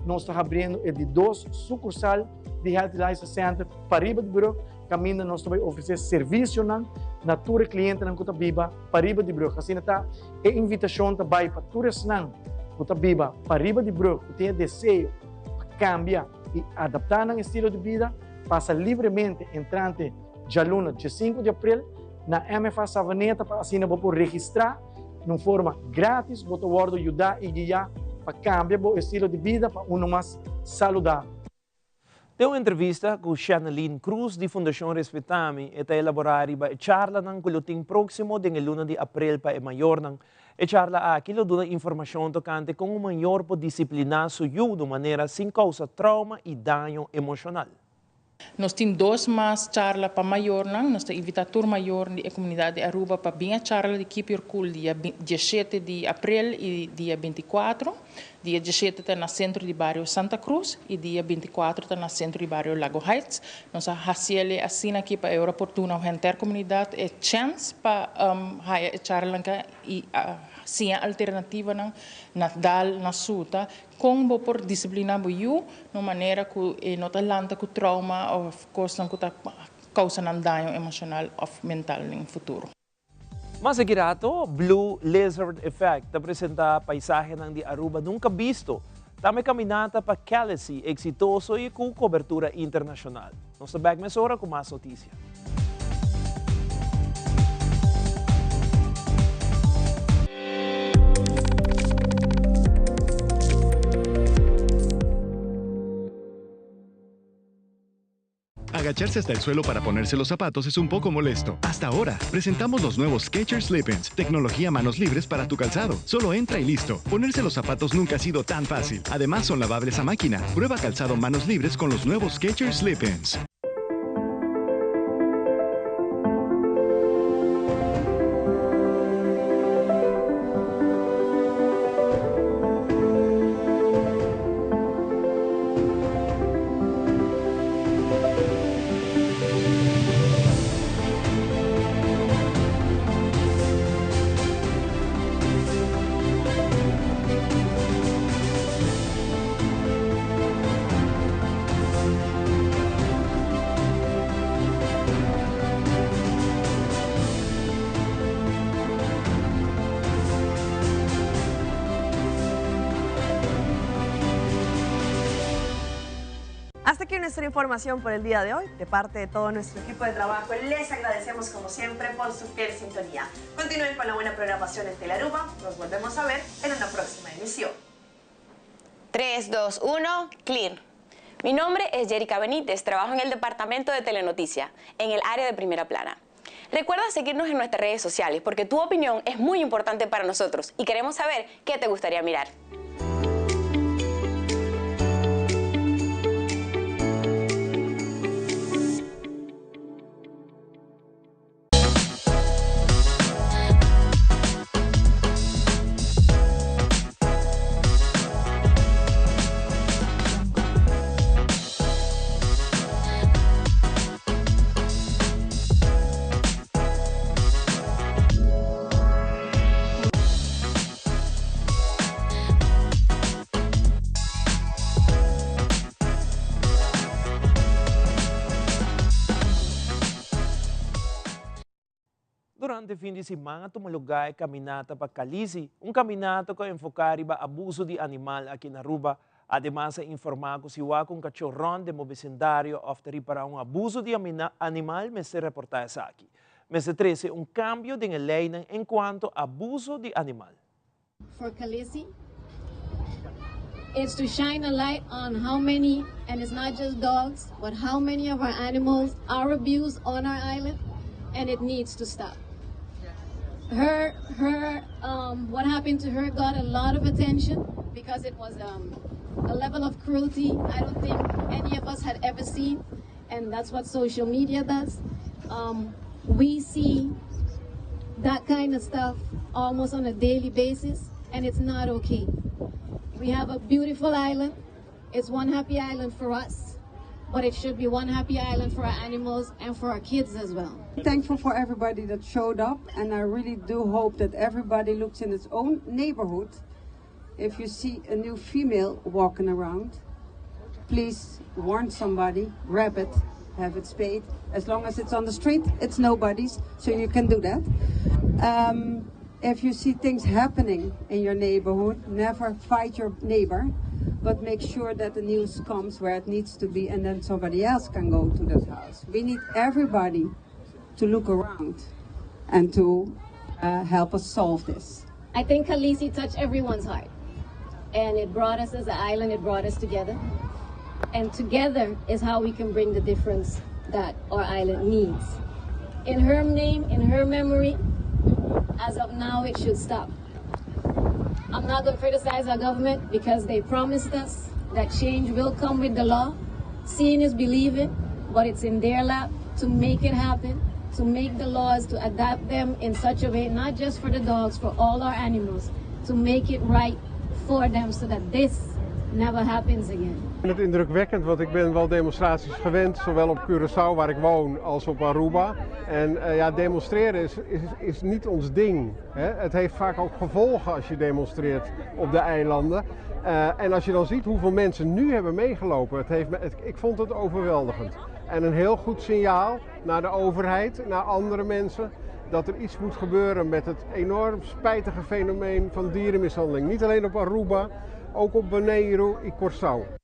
nos ta habriendo e di dos sukursal di Healthy Lifestyle Center pariba di brug, kaminda nos ta bai ofresé servisionan na tur e klientenan ku ta biba pariba di brug. Asina ta, e invitashon ta bai pa tur esnan ku ta biba pariba di brug ku tin e deseo pa kambia i adaptá nan estilo di bida, pasa libremente entrante djaluna diesinku di aprel na MFA Savaneta pa asina bo por registrá na un forma grátis. Bo ta wòrdu yudá i guiá pa kambia bo estilo di bida pa unu mas saludabel. Den un entrevista ku Shanneline Cruz di Fundashon Respetami e ta elaborá riba e charlanan ku lo tin próksimo den e luna di aprel pa e mayornan. E charla aki lo duna informashon tokante kon un mayor por disipliná su yu di un manera sin kousa trauma i daño emoshonal. Nos tin dos mas charla pa mayornan. Nos ta invitá tur mayor di e komunidat di Aruba pa bin e charla di Keep Your Cool dia diesshete di aprel i dia bintikuatro. Dia diesshete ta na Sentro di Bario Santa Cruz i dia bintikuatro ta na Sentro di Bario Lago Heights. Nos a hasi el asina aki pa e ora por duna henter komunidat e chèns pa haya e charlanan i siña alternativanan na dal na suta kon bo por disipliná bo yu na un manera ku e no ta lanta ku trauma òf kosnan ku ta kousa nan daño emoshonal òf mental den futuro. Mas aki rato, Blue Lizard Effect ta presenta paisahenan di Aruba nunca bisto. Tambe caminata pa Calisi, exitoso y cu cobertura internacional. Nos ta bek mesora cu mas noticia. Agacharse hasta el suelo para ponerse los zapatos es un poco molesto. Hasta ahora, presentamos los nuevos Skechers Slip-ins, tecnología manos libres para tu calzado. Solo entra y listo. Ponerse los zapatos nunca ha sido tan fácil. Además, son lavables a máquina. Prueba calzado manos libres con los nuevos Skechers Slip-ins. Hasta aquí nuestra información por el día de hoy. De parte de todo nuestro equipo de trabajo, les agradecemos como siempre por su fiel sintonía. Continúen con la buena programación en Telaruba. Nos volvemos a ver en una próxima emisión. 3, 2, 1, clear. Mi nombre es Jerica Benítez, trabajo en el departamento de Telenoticia, en el área de primera plana. Recuerda seguirnos en nuestras redes sociales porque tu opinión es muy importante para nosotros y queremos saber qué te gustaría mirar. Durante fin di siman a tuma lugá e caminata pa Calisi, un caminata cu a enfoca riba abuso di animal aki na Aruba. Ademas a informa cu si wak un cachó rond den bo becindario of ta ripara un abuso di animal mester reporta esaki. Mester trece un cambio den e leynan encuanto abuso di animal. For Khaleesi it's to shine a light on how many, and it's not just dogs, but how many of our animals are abused on our island, and it needs to stop. Her, her, um, what happened to her got a lot of attention because it was um, a level of cruelty I don't think any of us had ever seen. And that's what social media does. Um, we see that kind of stuff almost on a daily basis, and it's not okay. We have a beautiful island. It's one happy island for us, but it should be one happy island for our animals and for our kids as well. Thankful for everybody that showed up, and I really do hope that everybody looks in its own neighborhood. If you see a new female walking around, please warn somebody, grab it, have it spayed. As long as it's on the street, it's nobody's, so you can do that. Um, if you see things happening in your neighborhood, never fight your neighbor, but make sure that the news comes where it needs to be and then somebody else can go to that house. We need everybody to look around and to uh, help us solve this. I think Khaleesi touched everyone's heart. And it brought us as an island, it brought us together. And together is how we can bring the difference that our island needs. In her name, in her memory, as of now, it should stop. I'm not going to criticize our government because they promised us that change will come with the law. Seeing is believing, but it's in their lap to make it happen, to make the laws, to adapt them in such a way, not just for the dogs, for all our animals, to make it right for them so that this never happens again. Ik vind het indrukwekkend, want ik ben wel demonstraties gewend, zowel op Curaçao waar ik woon als op Aruba. En uh, ja, demonstreren is, is, is niet ons ding. Hè? Het heeft vaak ook gevolgen als je demonstreert op de eilanden. Uh, en als je dan ziet hoeveel mensen nu hebben meegelopen, het heeft, het, ik vond het overweldigend. En een heel goed signaal naar de overheid, naar andere mensen, dat er iets moet gebeuren met het enorm spijtige fenomeen van dierenmishandeling. Niet alleen op Aruba, ook op Bonaire en Curaçao.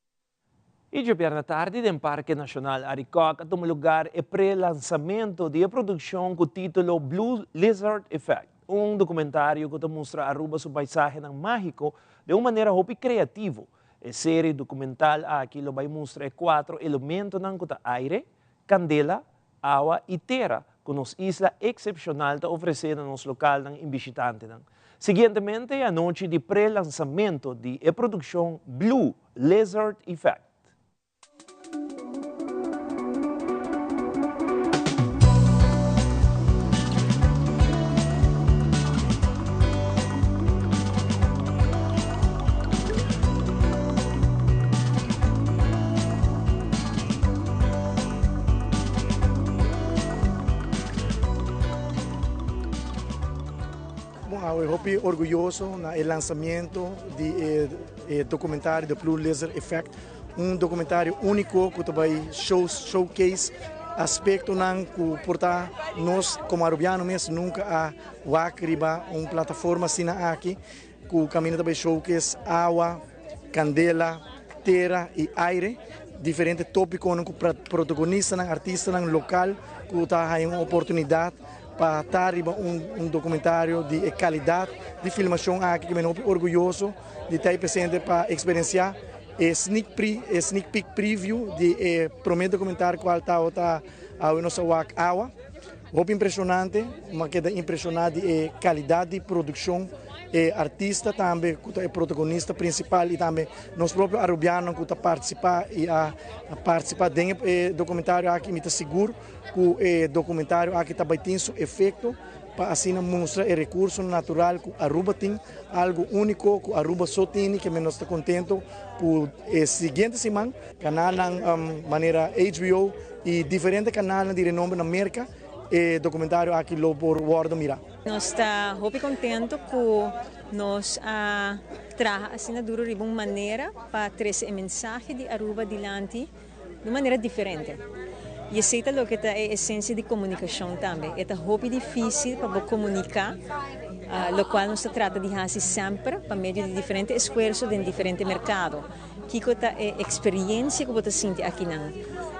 Y diabierna atardi den Parke Nacional Arikok a tuma lugar e pre-lansamento di e produccion cu titulo Blue Lizard Effect, un documentario cu ta mustra Aruba su paisahenan magico den un manera hopi creativo. E serie documental aki lo bay mustra e cuatro elementonan cu ta aire, candela, awa y tera cu nos isla excepcional ta ofrece na nos localnan y bishitantenan. Siguientemente e anochi di pre-lansamento di e produccion Blue Lizard Effect. Bon awe hopi orguyoso na e lansamento di e documentario The Blue Lizard Effect, un documentario unico cu ta bay show showcase aspectonan cu por ta nos como Arubiano mes nunca a wak riba un plataforma asina aki cu caminda ta bay showcase awa, candela, tera y aire, diferente topiconan cu protagonistanan, artistanan local cu ta haya un oportunidad pa ta riba un documentario di e calidad di filmacion aki cu mi hopi orguyoso di ta presente pa experiencia e sneak pre e sneak peek preview di e prome documentario cual tabata Awe Nos A Wak Awa. Hopi impresionante, mi a keda impresiona di e calidad di produccion, e artista tambe cu ta e protagonista principal y tambe nos propio Arubianonan cu ta participa y a participa den e documentario aki. Mi ta sigur cu e documentario aki ta bay tin su efecto pa asina mustra e recursonan natural cu Aruba tin, algo unico cu Aruba so tini, ke nos ta contento cu e siguiente siman canalnan manera HBO y diferente canalnan di renombre na Merca e documentario aki lo por wordo mira. Nos ta hopi contento cu nos a traha asina duro riba un manera pa trece e mensahe di Aruba dilanti di un manera diferente. Y esey ta loke ta e esencia di comunicacion tambe. E ta hopi dificil pa bo comunica locual nos ta trata di haci semper pa medio di diferente esfuerzo den diferente mercado. Kico ta e experiencia cu bo ta sinti akinan?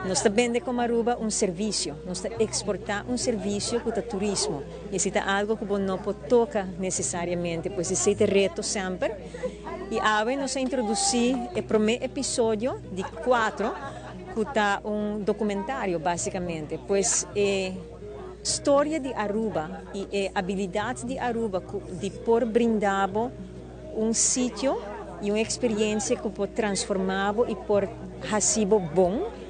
Nos ta bende como Aruba un servicio. Nos ta exporta un servicio cu ta turismo. Y esey ta algo cu bo no por toca necesariamente. Pues esey ta e reto semper. Y awe nos a introduci e prome episodio di cuatro cu ta un documentario basicamente. Pues e storia di Aruba y e abilidad di Aruba cu di por brinda bo un sitio y un experiencia cu por transforma bo y por haci bo bon.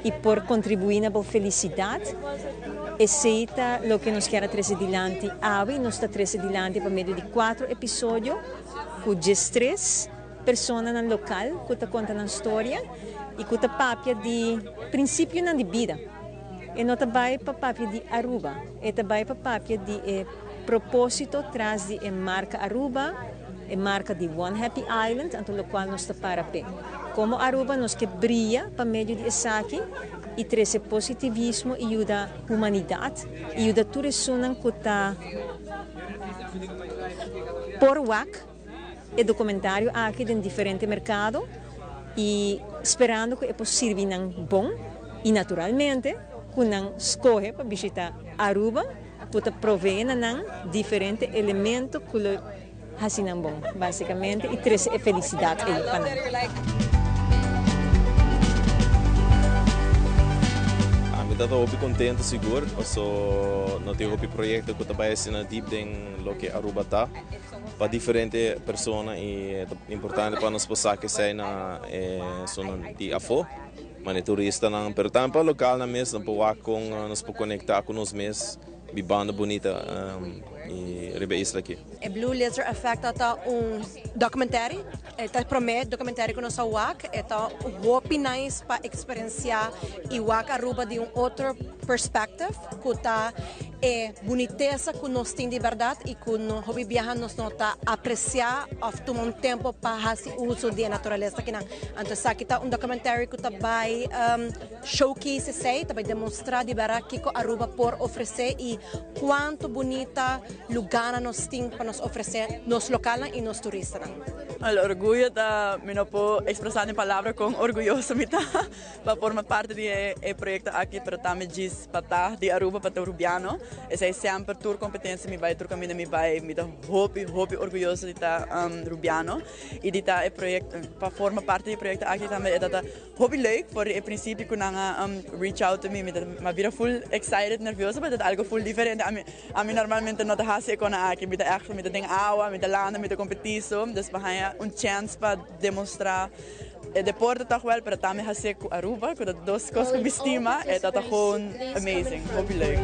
i por kontribuí na bo felisidat. Esei ta loke nos kier a trese dilanti awe i nos ta trese dilanti pa medio di kuatro episodio ku diestres personanan lokal ku ta konta nan storia i ku ta papia di prinsipionan di bida. E no ta bai pa papia di Aruba, e ta bai pa papia di e propósito tras di e marka Aruba, e marka di One Happy Island, anto lokual nos ta para p'e. Komo Aruba nos ke bria pa medio di esaki i trese positivismo i yuda humanidat i yuda tur esunnan ku ta por wak e dokumentario aki den diferente merkado i sperando ku e por sirbi nan bon i naturalmente ku nan skohe pa bishita Aruba ku ta provee na nan diferente elemento ku lo hasi nan bon basikamente i trese e felisidat ei pa nan. Ami ta ta hopi contento sigur paso no tin hopi proyecto cu ta bay asina diep den loke Aruba ta pa diferente persona y ta importante pa nos por saca esey na e esunnan di afo, mane turistanan, pero tambe pa localnan mes nan por wak con nos por conecta cu nos mes bibando bunita y riba e isla aki. E Blue Lizard Effect ta un documentaire, e ta e prome documentaire cu nos a wak, e ta hopi nice pa experiencia y wak Aruba di un otro perspective cu ta e bunitesa cu nos tin di berdad y cu no hopi biaha nos no ta aprecia of tuma un tempo pa haci uso di e naturalesa akinan. Anto esaki ta un documentary cu ta bay showcase esey, ta bay demostra di berdad kico Aruba por ofrece y cuanto bunita lugarnan nos tin pa nos ofrece nos localnan y nos turistanan. El orguyo ta, mi no por expresa den palabra con orguyoso mi ta. Pa forma parti di e proyecto aki pero tambe djis pa ta di Aruba pa ta Rubiano. Esey semper tur competencia mi bay tur caminda mi bay mi ta hopi hopi orguyoso di ta Rubiano y di ta e proyecto pa forma parti di e proyecto aki tambe e ta ta hopi leuk for di e principio cu nan a reach out to mi mi ta mi a bira full excited nervioso pasobra ta algo full diferente ami ami normalmente no ta haci e cona aki mi ta echt mi ta den awa mi ta landa mi ta competi so dus pa haya un chance pa demostra E deporte toch wel, pero tambe hacié cu Aruba, cu ta dos cos cu mi stima, e ta ta gewoon amazing, hopi leuk.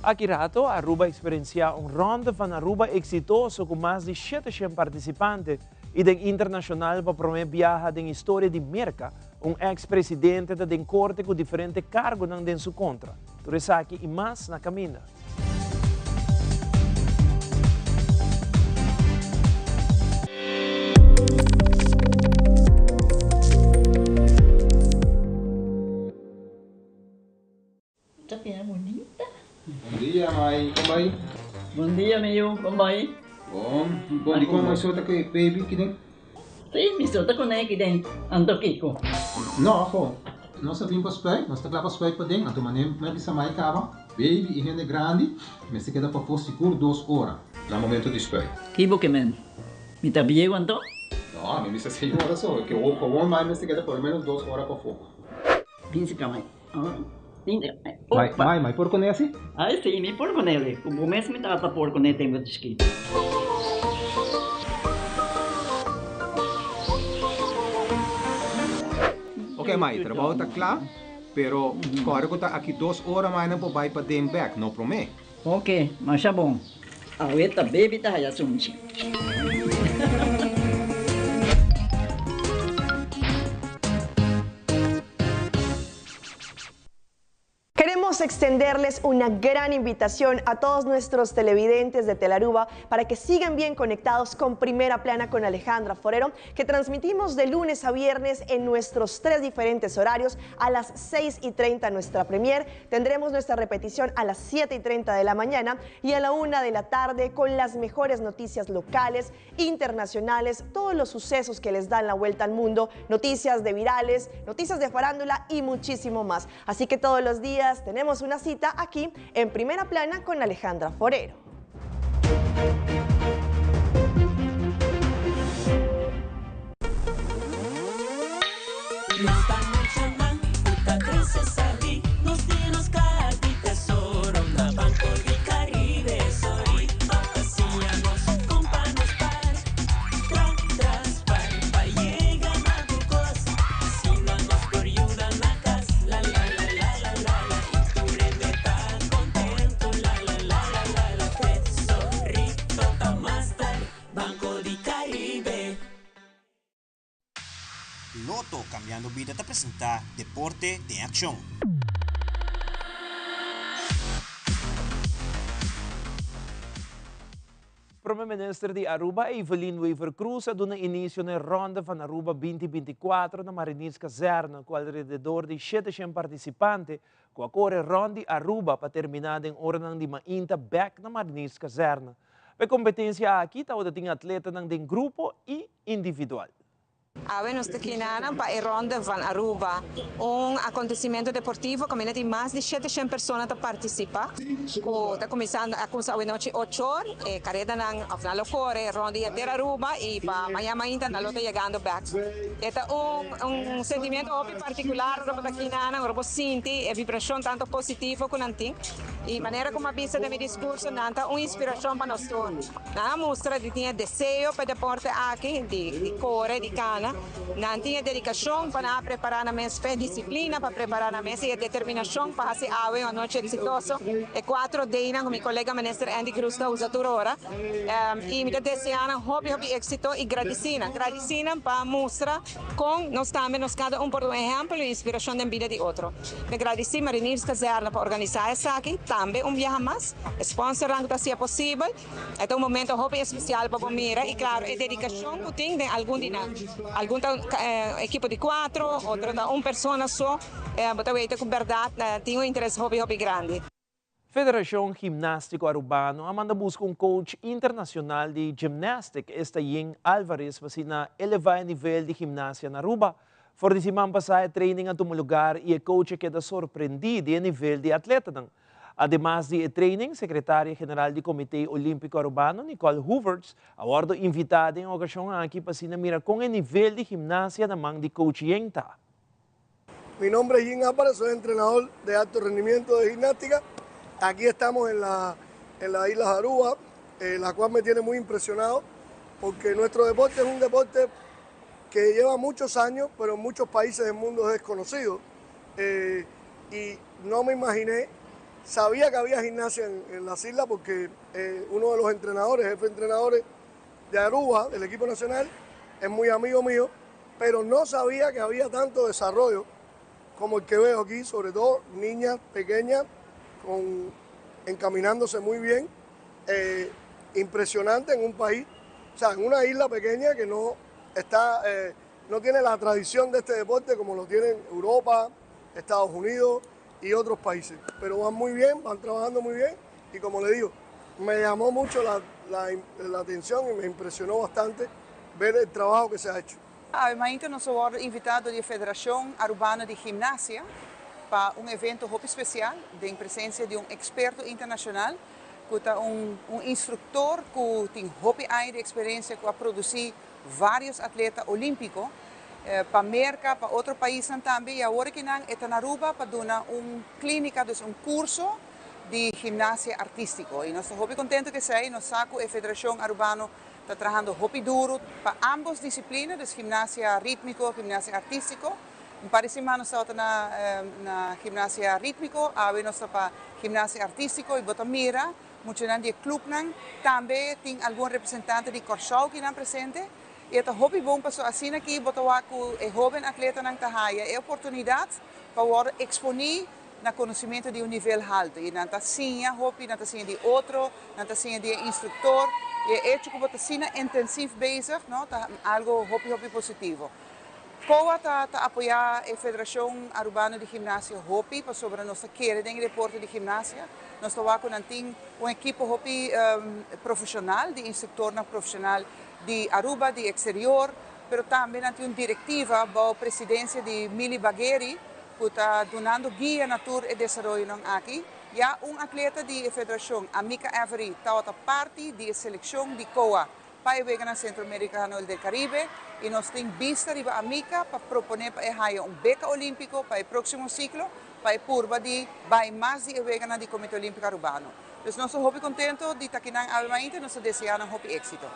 Aki rato, Aruba a experiencia un Ronde van Aruba exitoso cu mas di 700 participante y den internacional pa prome biaha den historia di Merca, un ex presidente ta den corte cu diferente cargonan den su contra. Tur esaki y mas na caminda. Ta bira bunita. Bon dia mai, kon bai? Bon dia mi yu, kon bai? Bon, bon di kon mai so ta ku e baby kiden? Si, mi so ta ku ne kiden, anto kiko? No, afo, nos a bin pa spuit, nos ta kla pa spuit paden, anto mane mi a bisa mai kaba, baby i hende grandi mester keda pafó sigur dos ora na momento di spuit. Ki bo ke men? Mi ta bieu anto? No, mi bisa señora so, ke gewoon mai mester keda por lo menos dos ora pafó. Binsi ka mai. Mai, mai, mai por kuné asi? Ai si, mi por kuné li. Ku bo mes mi tata por kuné tempu di chikito. Ok mai, trabou ta kla, pero kòrda ku ta aki dos ora mai nan por bai paden bèk, no promé. Ok, masha bon. Awe ta baby ta haya sunchi. Queremos extenderles una gran invitación a todos nuestros televidentes de Telaruba para que sigan bien conectados con Primera Plana con Alejandra Forero, que transmitimos de lunes a viernes en nuestros tres diferentes horarios a las 6 y 30 nuestra premier. Tendremos nuestra repetición a las 7 y 30 de la mañana y a la 1 de la tarde con las mejores noticias locales, internacionales, todos los sucesos que les dan la vuelta al mundo, noticias de virales, noticias de farándula y muchísimo más. Así que todos los días tenemos una cita aquí en Primera Plana con Alejandra Forero. Mester sabi, nos tin nos caha di tesoro na Banco di Caribe. Sorito ta siña nos con pa nos spaar, tra tra spaar pa yega na tur cos. Asina nos por yuda na cas, la la la la la la la. Y tur hende ta contento, la la la la la la. Tesorito ta master, Banco di Caribe. Lotto Cambiando Bida ta presenta Deporte den Accion. Prome Minister di Aruba Evelyn Wever-Croes a duna inicio na e Ronde van Aruba 2024 na Marinierskazerne cu alrededor di 700 participante cu a core rond di Aruba pa termina den oranan di mainta bek na Marinierskazerne. Pa e competencia aki tabata tin atletanan den grupo y individual. Awe nos ta kinanan pa e Ronde van Aruba, un acontecimento deportivo caminda tin mas di 700 persona ta participa, cu ta cuminsando a cuminsa awe nochi 8 or, e caredanan of nan lo core rond di henter Aruba y pa mañana mainta nan lo ta yegando bek. E ta un un sentimiento hopi particular ora bo ta kinanan, ora bo sinti e vibracion tanto positivo cu nan tin y manera cu mi a bisa den mi discurso nan ta un inspiracion pa nos tur. Nan a mustra di tin e deseo pa e deporte aki, di kore, di kana. Nan tin e dedikashon pa nan a prepará nan mes p'e disiplina pa prepará nan mes i e determinashon pa hasi awe un anochi eksitoso. E kuatro D'nan ku mi kolega Minister Endy Croes ta usa tur ora. I mi ta deseá nan hopi hopi éksito i gradisí nan. Gradisí nan pa mustra kon nos tambe nos kada un por ta un ehèmpel i un inspirashon den bida di otro. Mi gradisí Marinierskazerne pa organisá esaki tambe un biaha mas. E sponsornan ku ta hasié posibel. E ta un momento hopi espesial pa bo mira i klaro e dedikashon ku tin den algun di nan. Algun ta ekipo di kuatro, otro ta un persona so. Bo ta weta ku bèrdat tin un interes hopi hopi grandi. Federacion Gimnastico Arubano a manda busca un coach internacional di gymnastic, esta Ying Alvarez, pa asina eleva e nivel di gimnasia na Aruba. For di siman pasa e training a tuma lugar y e coach a keda sorprendi di e nivel di atletanan. Ademas di e training, Secretaria General di Comite Olimpico Arubano, Nicole Hoevertsz, a wordo invita den e ocasion aki pa asina mira con e nivel di gimnasia na man di coach Ying ta. Mi nombre es Jim Álvarez, soy entrenador de alto rendimiento de gimnástica. Aquí estamos en la, en la isla de Aruba, eh, la cual me tiene muy impresionado porque nuestro deporte es un deporte que lleva muchos años, pero en muchos países del mundo es desconocido. Eh, y no me imaginé, sabía que había gimnasia en, las islas porque eh, uno de los entrenadores, jefe de entrenadores de Aruba, del equipo nacional, es muy amigo mío, pero no sabía que había tanto desarrollo como el que veo aquí, sobre todo niñas pequeñas con, encaminándose muy bien. Eh, impresionante en un país, o sea, en una isla pequeña que no está, eh, no tiene la tradición de este deporte como lo tienen Europa, Estados Unidos y otros países. Pero van muy bien, van trabajando muy bien y como le digo, me llamó mucho la, la, atención y me impresionó bastante ver el trabajo que se ha hecho. Awe mainta nos a wordo invita di Federacion Arubano di Gimnasia pa un evento hopi special, den presencia di un experto internacional, cu ta un instructor cu tin hopi aña di experiencia, cu a produci varios atleta olimpico, pa Merca, pa otro paisnan tambe, y awor cu nan ta na Aruba pa duna un clinica, dus un curso di gimnasia artistico. Y nos ta hopi contento cu esey, nos sa cu e Federacion Arubano ta trahando hopi duro pa ambos disciplina, dus gimnasia ritmico, gimnasia artistico. Un par di siman nos tabata na gimnasia ritmico, awe nos ta pa gimnasia artistico y bo ta mira, muchanan di clubnan, tambe tin algun representante di Corsou cu nan presente. Y ta hopi bon paso asina aki bo ta wak cu e hoben atletanan ta haya e oportunidad pa wordo exponi na conocimento di un nivel halto. Y nan ta siña hopi, nan ta siña di otro, nan ta siña di instructor. Y e hecho cu bo ta asina intensief bezig, no, ta algo hopi hopi positivo. COA ta apoya e Federacion Arubano di Gimnasia hopi pasobra nos ta kere den deporte di gimnasia. Nos ta wak tin un ekipo hopi profesional, di instructor profesional di Aruba, di exterior, pero tambe tin un directiva bou presidencia di Mili Bagheri, cu ta dunando guia na tur e desaroyo aki. Ya un atleta di federacion, Amika Avery, tabata parti di seleccion di COA. pa e Weganan Centroamericano del Caribe y nos tin bista riba Amica pa propone pa e haya un beca olimpico pa e proximo ciclo pa e purba di bay mas di e Weganan di Comite Olimpico Arubano. Dus nos ta hopi contento di ta kinan awe mainta y nos ta desea nan hopi exito.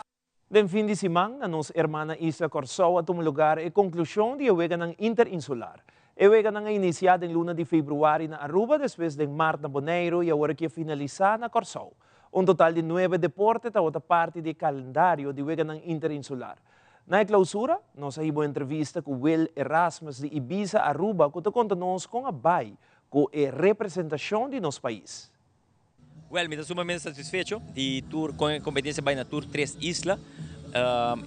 Den fin di siman na nos hermana isla Kòrsou a tuma lugar e konklushon di e weganan interinsular. E weganan a inisiá den luna di februari na Aruba, despues den mart na Boneiru i awor aki a finalisá na Kòrsou. Un total di nuebe deporte tabata parti di e kalendario di weganan interinsular. Na e klausura, nos a hiba un entrevista ku Will Erasmus di Ibiza Aruba ku ta konta nos kon a bai ku e representashon di nos pais. Wel, mi ta sumamente satisfecho di tur con e competencia bay na tur tres isla.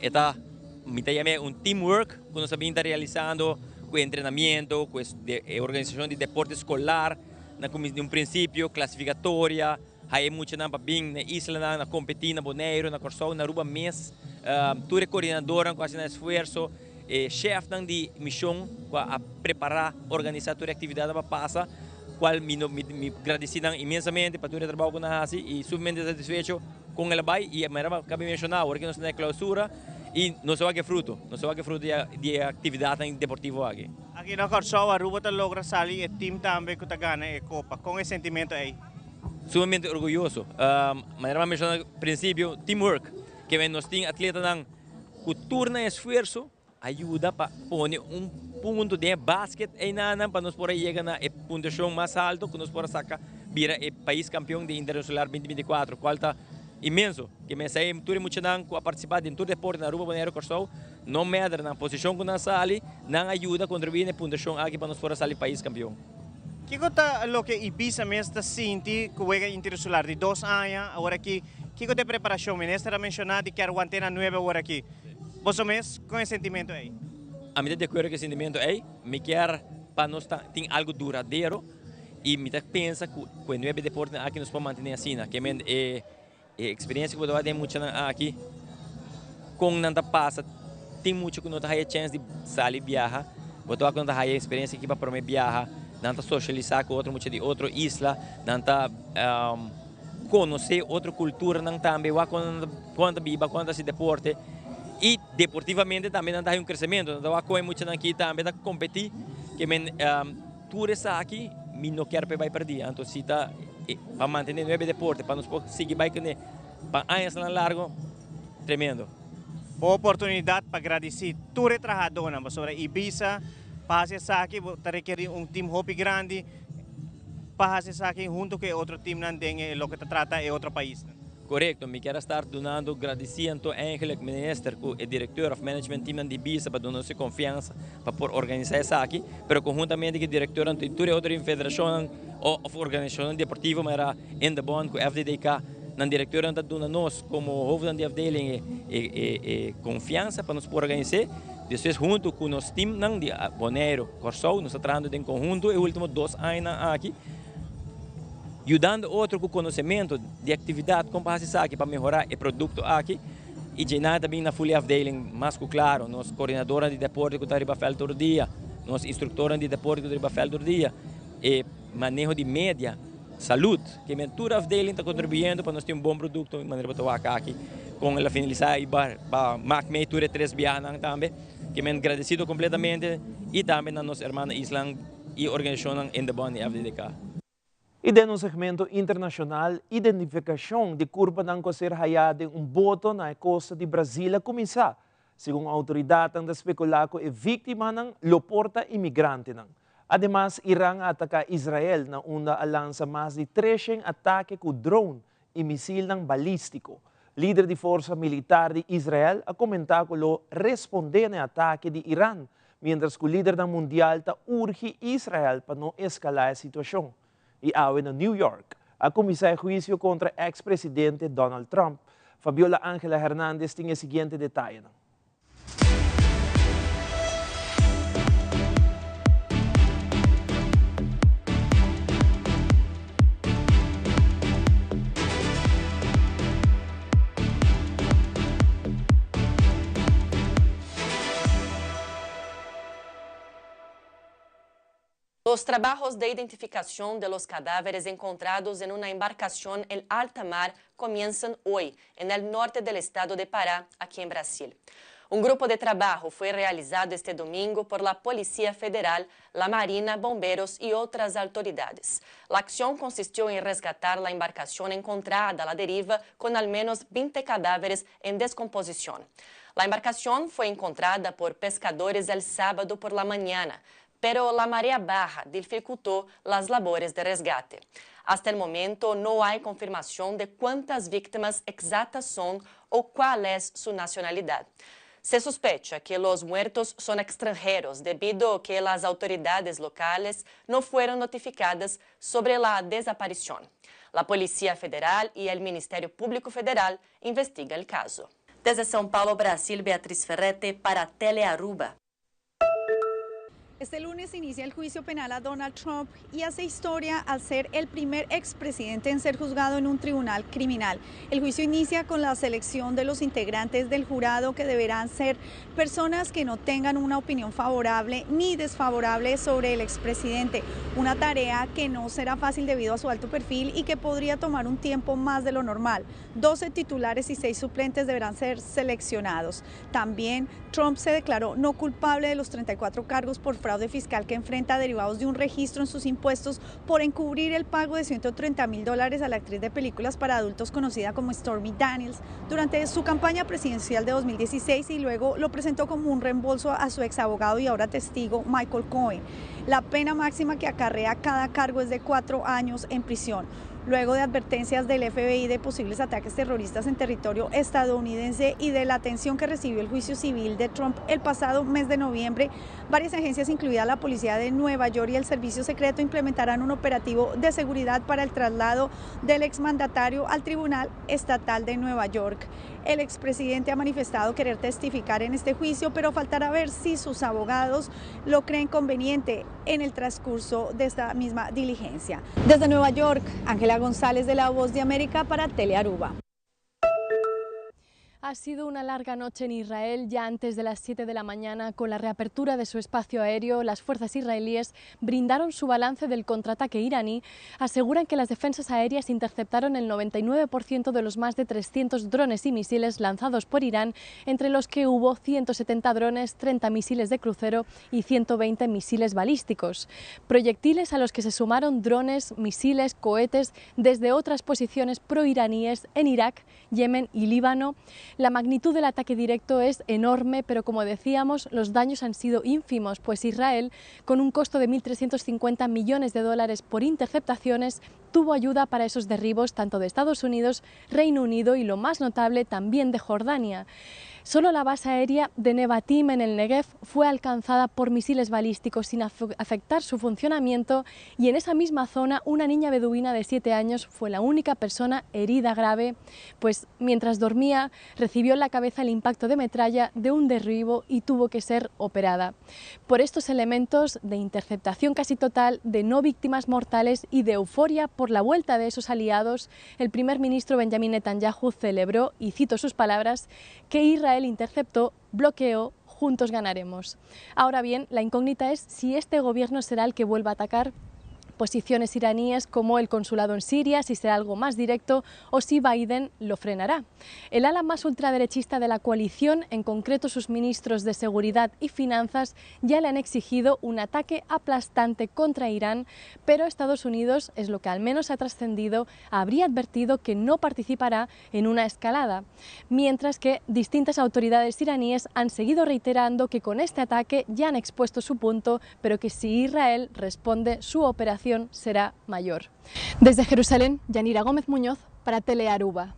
E ta, mi ta yam'e un teamwork cu nos a bin ta realisando cu entrenamiento, cu e organisacion di deporte escolar na di un principio, clasificatoria, haya e muchanan pa bin na e islanan, na competi na Boneiru, na Corsou, na Aruba mes. Tur e coordinadornan cu a haci nan esfuerzo, e chefnan di mision cu a prepara, organisa tur e actividadnan pa pasa. Cual mi no mi mi gradici nan inmensamente pa tur e trabao cu nan haci y sumamente satisfecho con el a bay y manera mi a caba di menciona awor cu nos ta na e clausura y nos a wak e fruto, nos a wak e fruto di e actividadnan deportivo aki. Aki na Kòrsou Aruba ta logra sali e team tambe cu ta gana e copa. Con e sentimento ey? Sumamente orguyoso. Manera mi a menciona principio, teamwork. Ke nos tin atletanan cu tur nan esfuerzo A yuda pa pone un punto den e basket einanan pa nos por a yega na e puntuashon mas alto ku nos por a saka bira e pais kampion di Interinsular 2024, kual ta inmenso. Ke mester e tur e muchanan ku a partisipá den tur deporte na Aruba, Boneiru, Kòrsou, no mèder nan posishon ku nan sali, nan a yuda kontribuí na e puntuashon aki pa nos por a sali pais kampion. Kiko ta loke Ibiza mes ta sinti ku wega interinsular di dos aña aworakí? Kiko ta e preparashon? Minister a menshoná di kier want'é na nuebe aworakí. Boso mes con e sentimento ey? Ami ta di acuerdo cu e sentimento ey. Mi kier pa nos ta tin algo duradero y mi ta pensa cu cu e nuebe deportenan aki nos por mantene asina. Ke men e e experiencia cu bo ta wak den e muchanan aki, con nan ta pasa, tin mucha cu no ta haya chance di sali biaha, bo ta wak cu nan ta haya e experiencia aki pa prome biaha, nan ta socialisa cu otro mucha di otro isla, nan ta. Konosé otro kulturanan tambe, wak kon nan kon nan ta biba, kon nan ta hasi deporte i deportivamente tambe nan ta haña un kresementu. Nan ta wak kon e muchanan aki tambe ta kompetí ke men tur esaki mi no kier pa e bai pèrdí. Anto si ta pa mantené nuebe deporte pa nos por sigui bai kuné pa añasnan largo, tremendo. Bo oportunidat pa gradisí tur e trahadónan pasobra Ibiza pa hasi esaki bo ta rekerí un tim hopi grandi. pa hasi esaki hunto ku e otro teamnan den e loke ta trata e otro paisnan. Korekto, mi kier a start dunando gradisiento eigenlijk minister ku e direkteur of management teamnan di bisa pa duna nos e konfiansa pa por organisá esaki, pero konhuntamente ku e direkteurnan di tur e otro federashonnan of organisashonnan deportivo manera Indebon ku FDDK, nan direkteurnan ta duna nos komo hoofdnan di afdeling e konfiansa pa nos por organis'é. Despues hunto ku nos teamnan di Boneiru, Kòrsou, nos ta trahando den konhunto e último dos añanan aki, yudando otro ku konosementu di aktividat kon pa hasi esaki pa mehorá e produkto aki. I djeinan ta bin na fully afdeling mas ku klaro, nos koordinadornan di deporte ku ta riba vèlt tur dia, nos instruktornan di deporte ku ta riba vèlt tur dia, e maneho di media, salud, ke men tur afdeling ta kontribuyendo pa nos tin un bon produkto manera bo ta wak aki kon el a finalisá i pa mak mee tur e tres biahanan tambe. Ke men gradesido kompletamente i tambe na nos hermano islan i organisashonnan Indebon i FDDK. I den un segmento internashonal, identifikashon di kurpanan ku a ser hayá den un boto na e kosta di Brazil a kuminsá. Segun outoridatnan ta spekulá ku e víktimanan lo por ta imigrantenan. Ademas, Iran a ataká Israel na unda a lansa mas di treshen atake ku drone i misilnan balístiko. Lider di forsa militar di Israel a komentá ku lo respondé na e atake di Iran, miéntras ku lidernan mundial ta urgi Israel pa no eskalá e situashon. I awe na New York a kuminsá e huisio kontra eks presidente Donald Trump. Fabiola Angela Hernandez tin e siguiente detayenan. Los trabajos de identificación de los cadáveres encontrados en una embarcación en alta mar comienzan hoy en el norte del estado de Pará, aquí en Brasil. Un grupo de trabajo fue realizado este domingo por la Policía Federal, la Marina, bomberos y otras autoridades. La acción consistió en rescatar la embarcación encontrada a la deriva con al menos 20 cadáveres en descomposición. La embarcación fue encontrada por pescadores el sábado por la mañana, pero la marea baja dificultó las labores de resgate. Hasta el momento no hay confirmación de cuántas víctimas exactas son o cuál es su nacionalidad. Se sospecha que los muertos son extranjeros debido a que las autoridades locales no fueron notificadas sobre la desaparición. La Policía Federal y el Ministerio Público Federal investigan el caso. Desde São Paulo, Brasil, Beatriz Ferrete para Telearuba. Este lunes inicia el juicio penal a Donald Trump y hace historia al ser el primer expresidente en ser juzgado en un tribunal criminal. El juicio inicia con la selección de los integrantes del jurado, que deberán ser personas que no tengan una opinión favorable ni desfavorable sobre el expresidente. Una tarea que no será fácil debido a su alto perfil y que podría tomar un tiempo más de lo normal. 12 titulares y 6 suplentes deberán ser seleccionados. También Trump se declaró no culpable de los 34 cargos por fraude fiscal que enfrenta derivados de un registro en sus impuestos por encubrir el pago de 130 mil dólares a la actriz de películas para adultos conocida como Stormy Daniels durante su campaña presidencial de 2016, y luego lo presentó como un reembolso a su ex abogado y ahora testigo Michael Cohen. La pena máxima que acarrea cada cargo es de 4 años en prisión. Luego de advertencias del FBI de posibles ataques terroristas en territorio estadounidense y de la atención que recibió el juicio civil de Trump el pasado mes de noviembre, varias agencias, incluida la Policía de Nueva York y el Servicio Secreto, implementarán un operativo de seguridad para el traslado del exmandatario al Tribunal Estatal de Nueva York. El expresidente ha manifestado querer testificar en este juicio, pero faltará ver si sus abogados lo creen conveniente en el transcurso de esta misma diligencia. Desde Nueva York, Ángela González de La Voz de América para Telearuba. Ha sido una larga noche en Israel. Ya antes de las 7 de la mañana, con la reapertura de su espacio aéreo, las fuerzas israelíes brindaron su balance del contraataque iraní. Aseguran que las defensas aéreas interceptaron el 99% de los más de 300 drones y misiles lanzados por Irán, entre los que hubo 170 drones, 30 misiles de crucero y 120 misiles balísticos. Proyectiles a los que se sumaron drones, misiles, cohetes desde otras posiciones proiraníes en Irak, Yemen y Líbano. La magnitud del ataque directo es enorme, pero como decíamos, los daños han sido ínfimos, pues Israel, con un costo de 1.350 millones de dólares por interceptaciones, tuvo ayuda para esos derribos tanto de Estados Unidos, Reino Unido y, lo más notable, también de Jordania. Solo la base aérea de Nevatim en el Negev fue alcanzada por misiles balísticos sin afectar su funcionamiento, y en esa misma zona una niña beduina de 7 años fue la única persona herida grave, pues mientras dormía recibió en la cabeza el impacto de metralla de un derribo y tuvo que ser operada. Por estos elementos de interceptación casi total, de no víctimas mortales y de euforia por la vuelta de esos aliados, el primer ministro Benjamin Netanyahu celebró, y cito sus palabras, que Israel interceptó, bloqueó, juntos ganaremos. Ahora bien, la incógnita es si este gobierno será el que vuelva a atacar posiciones iraníes como el consulado en Siria, si será algo más directo o si Biden lo frenará. El ala más ultraderechista de la coalición, en concreto sus ministros de Seguridad y Finanzas, ya le han exigido un ataque aplastante contra Irán, pero Estados Unidos, es lo que al menos ha trascendido, habría advertido que no participará en una escalada, mientras que distintas autoridades iraníes han seguido reiterando que con este ataque ya han expuesto su punto, pero que si Israel responde, su operación será mayor. Desde Jerusalén, Yanira Gómez Muñoz para Telearuba.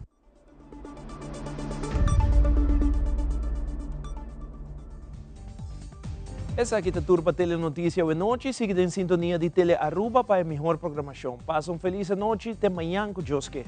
Esaki ta tur pa Telenoticia awe nochi. Sigui den sintonia di Telearuba pa e mihor programacion. Pasa un feliz anochi. Te mañan cu Dios ke.